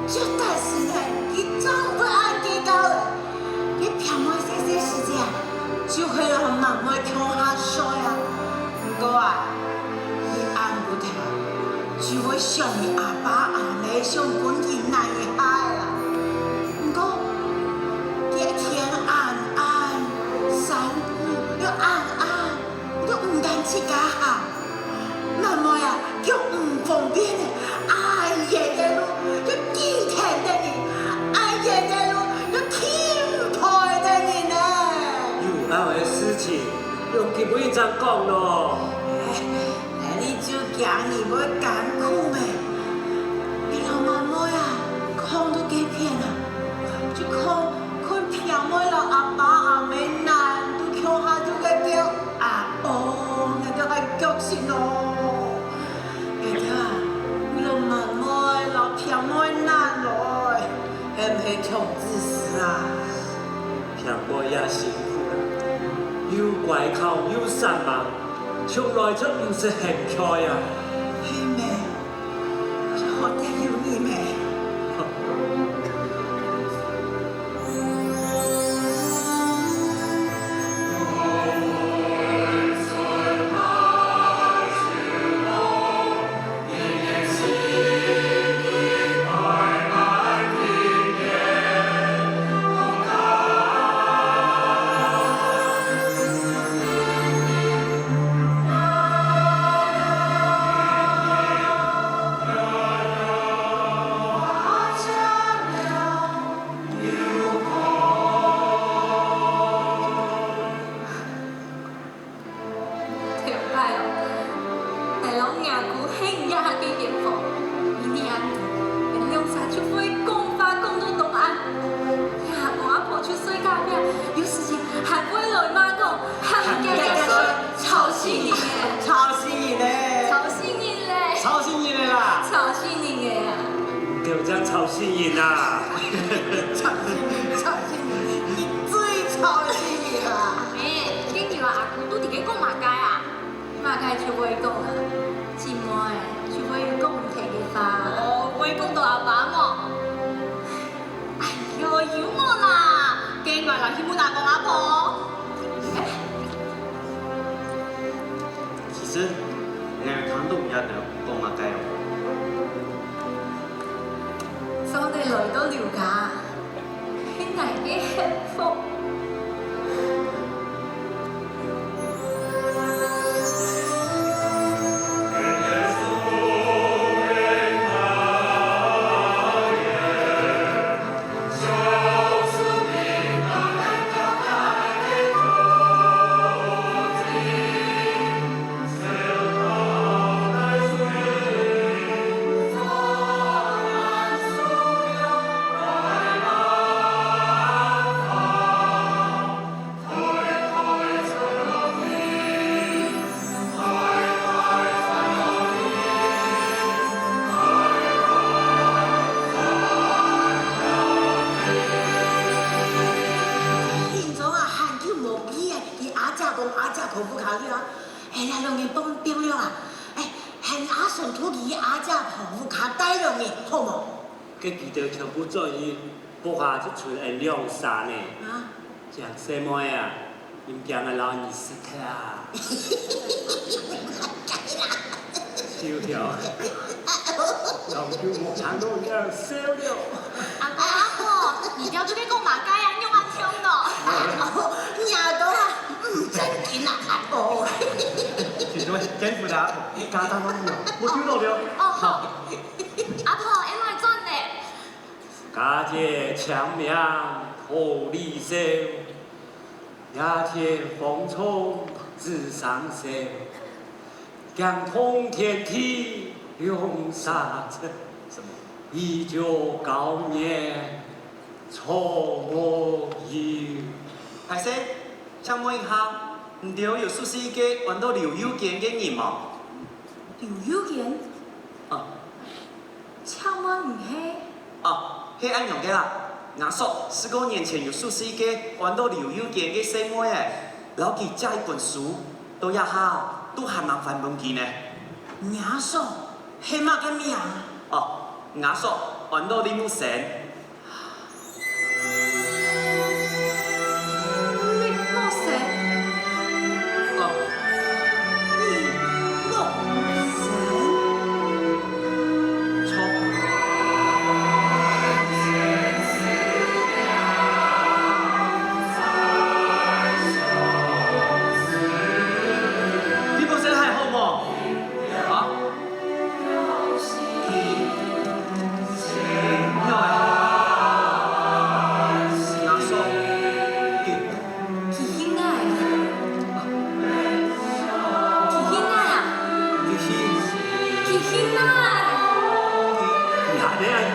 絕對係呢，佢正毋會恁計較个。佢平常細細時節啊，就係摎滿妹共下睡啊。毋過啊，佢暗晡頭啊，就會想佢阿爸阿姆，想分佢揇一下啦。毋過，佢一天恁晏，你毋會恁樣講咯。哎，你就驚佢會艱苦咩？你老妹妹啊，囥到該片啊，就囥，看平妹摎阿爸阿姆難，都共下就該叫阿哦，該叫還腳心咯。該條啊，你老妹妹摎平妹難來，係毋係忒自私啊？ 平妹也辛苦啦，又乖巧又煞猛，從來就毋識嫌𤸁啊。係咩？就好得有你咩？頭擺哦，𠊎摎若姑歇一下个間房，你恁樣，𠊎兩儕就會講話講到當暗。若阿公阿婆就睡該片，有時節還會來罵講，喊𠊎遽遽睡，吵死人咧！吵死人咧！吵死人咧！吵死人咧啦！吵死人咧啊！你正吵死人啊！吵死人，吵死人，你最吵死人啦！阿姆，今日啊，阿公到底在講麼个啊？ 麼个就會講啊，姊妹就會有講毋停个話。哦，會講到阿爸無？哎喲，有無啦？該𠊎來去問阿公阿婆。其實，𠊎聽毋懂你兜講麼个哦。上帝來到劉家， 係哪个幸福？平常啊，還久無見啊，佢阿姐公阿姐婆屋下了啊。哎呀，兩人放放了啊。哎，喊阿順到佢阿姐婆屋下蹛兩日，好無？該佢兜全部轉去，屋下就賰𠊎兩儕呢。啊？ 靚細妹啊，你毋驚𠊎摎你食忒啊？笑條，早就無聽到你笑了。阿公阿婆，你兜在該講麼个啊？仰恁凶哦？哦，若兜啊，毋正經啊，阿婆。其實我見不得阿婆，家當攏有，我聽到了。哦，好。阿婆，𠊎來轉咧。 家姐請命好禮數，野田芳草子生秀，驚動天地兩儕愁。什麼？以久高年錯莫有。歹勢，請問一下，你兜有熟識一個安到劉友堅个人無？劉友堅？啊。 請問你係？哦，係恁樣个啦。吾嫂十過年前有熟識一個安到劉友堅个細妹仔，摎佢借一本書，到這下都還吂還分佢呢。若嫂係麼个名？哦，吾嫂安到李木生。 李木生。哦，李木生。著。李木生還好無？啊？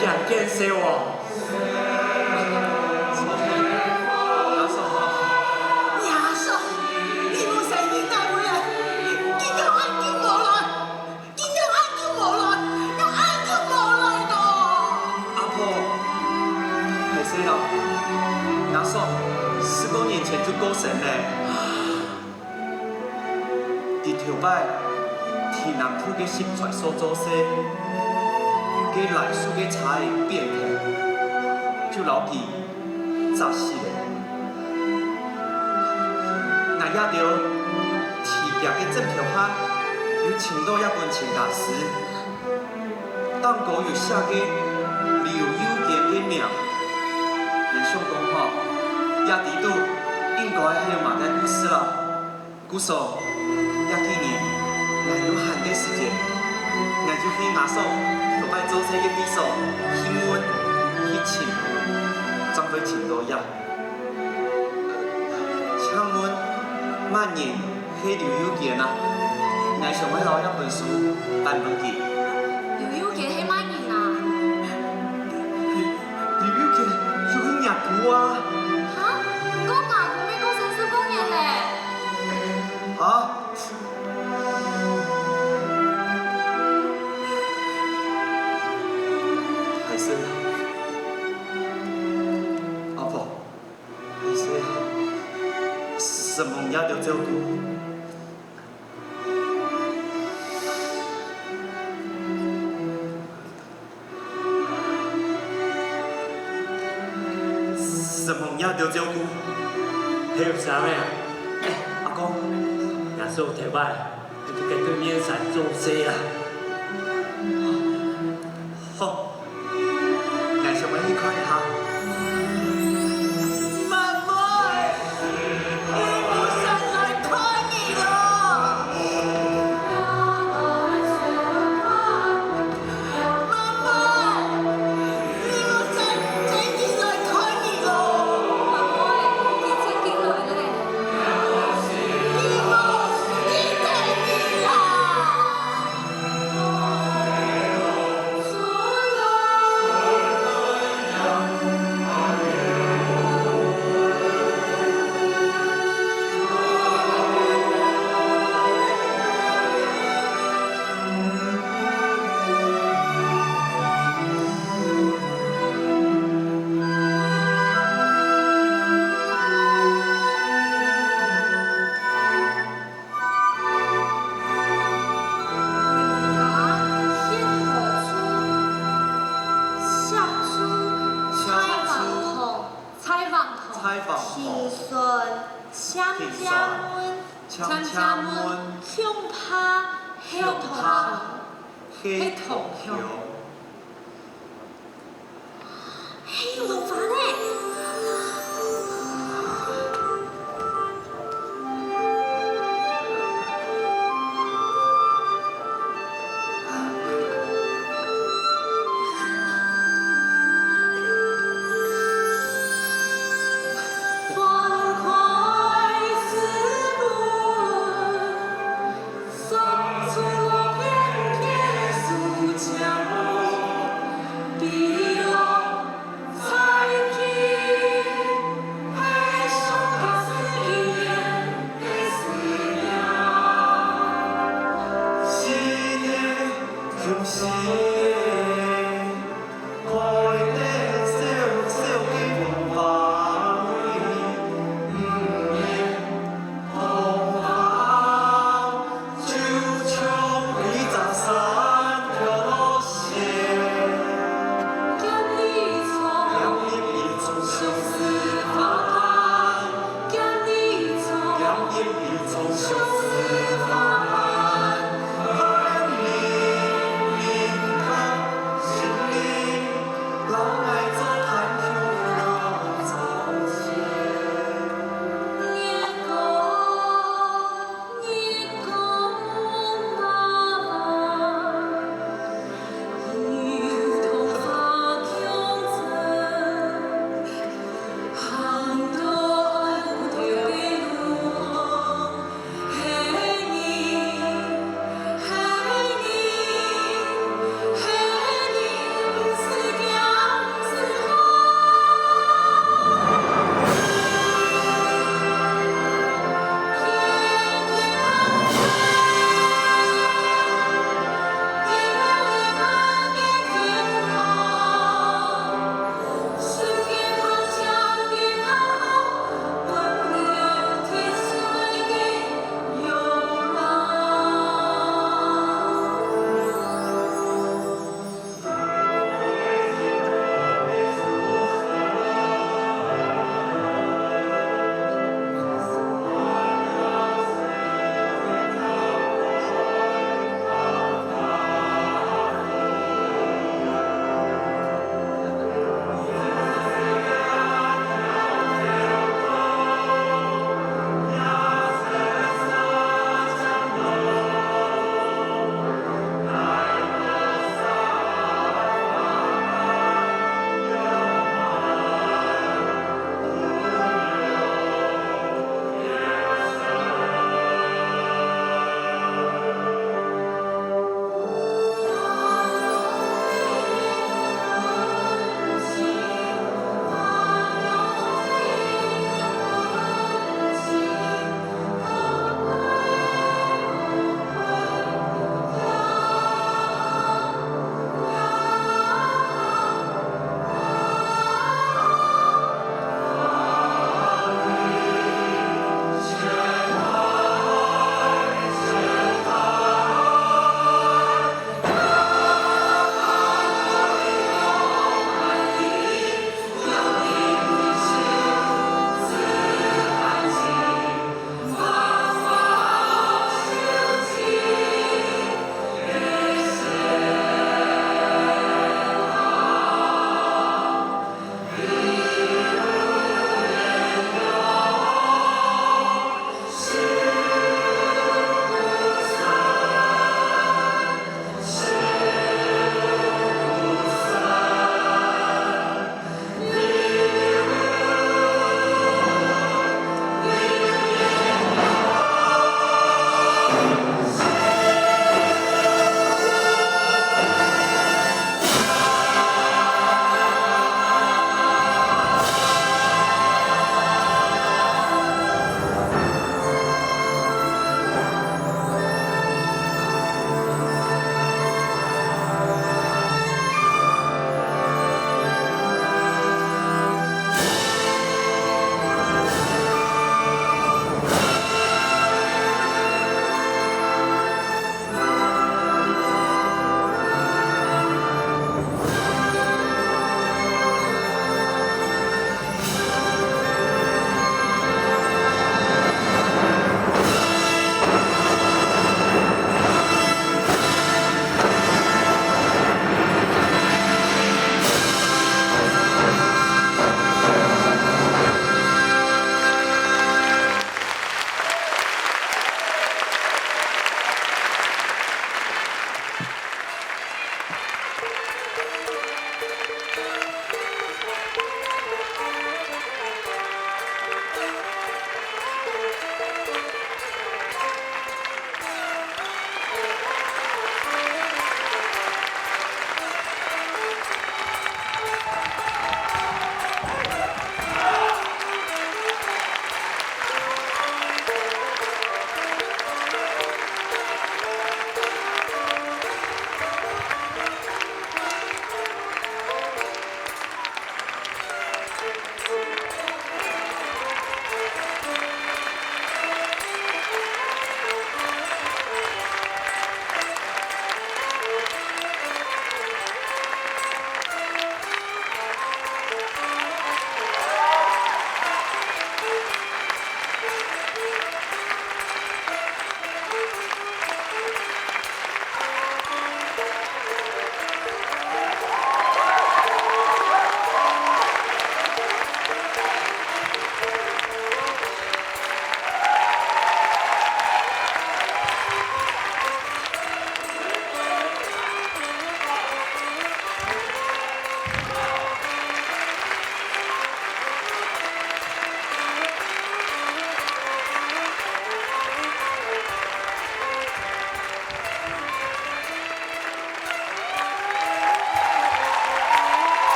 驚見笑哦。阿叔，阿叔，你無細義哪位啊？佢仰恁久無來？佢仰恁久無來？仰恁久無來咯？阿婆，壞勢啦，吾叔十過年前就過身咧。 佢頭擺在南部个新村所做事，該梨樹个杈仔扁忒，就摎佢矺死咧。𠊎這兜在厥个枕頭下，有尋著一本千家詩，頂高有寫个劉宥堅个名。𠊎想講吼，這裡肚應該還有麼个故事啦。 故所，這幾年，𠊎有閒个時節，𠊎就去吾叔頭擺做事个地所去問、去尋，正會尋著這。請問，麼人係劉宥堅啊？𠊎想愛摎這本書還分佢。劉宥堅係麼人啊？劉宥堅就係若姑啊！哈？毋過吾姑乜過身十過年咧。 啊？壞勢，阿婆，壞勢，承蒙你兜照顧。 承蒙你兜照顧。還有啥物啊？阿公，若叔頭擺，你就該對面山做事啊。好，𠊎想愛去看一下。妹妹，你毋使來看你咯。 媽媽，你毋使再緊來看你咯。媽媽，佢正經來咧。你莫記得你啦。蔡瑁堂，蔡瑁堂，停船，請借問，請借問，恐怕係同鄉，係同鄉。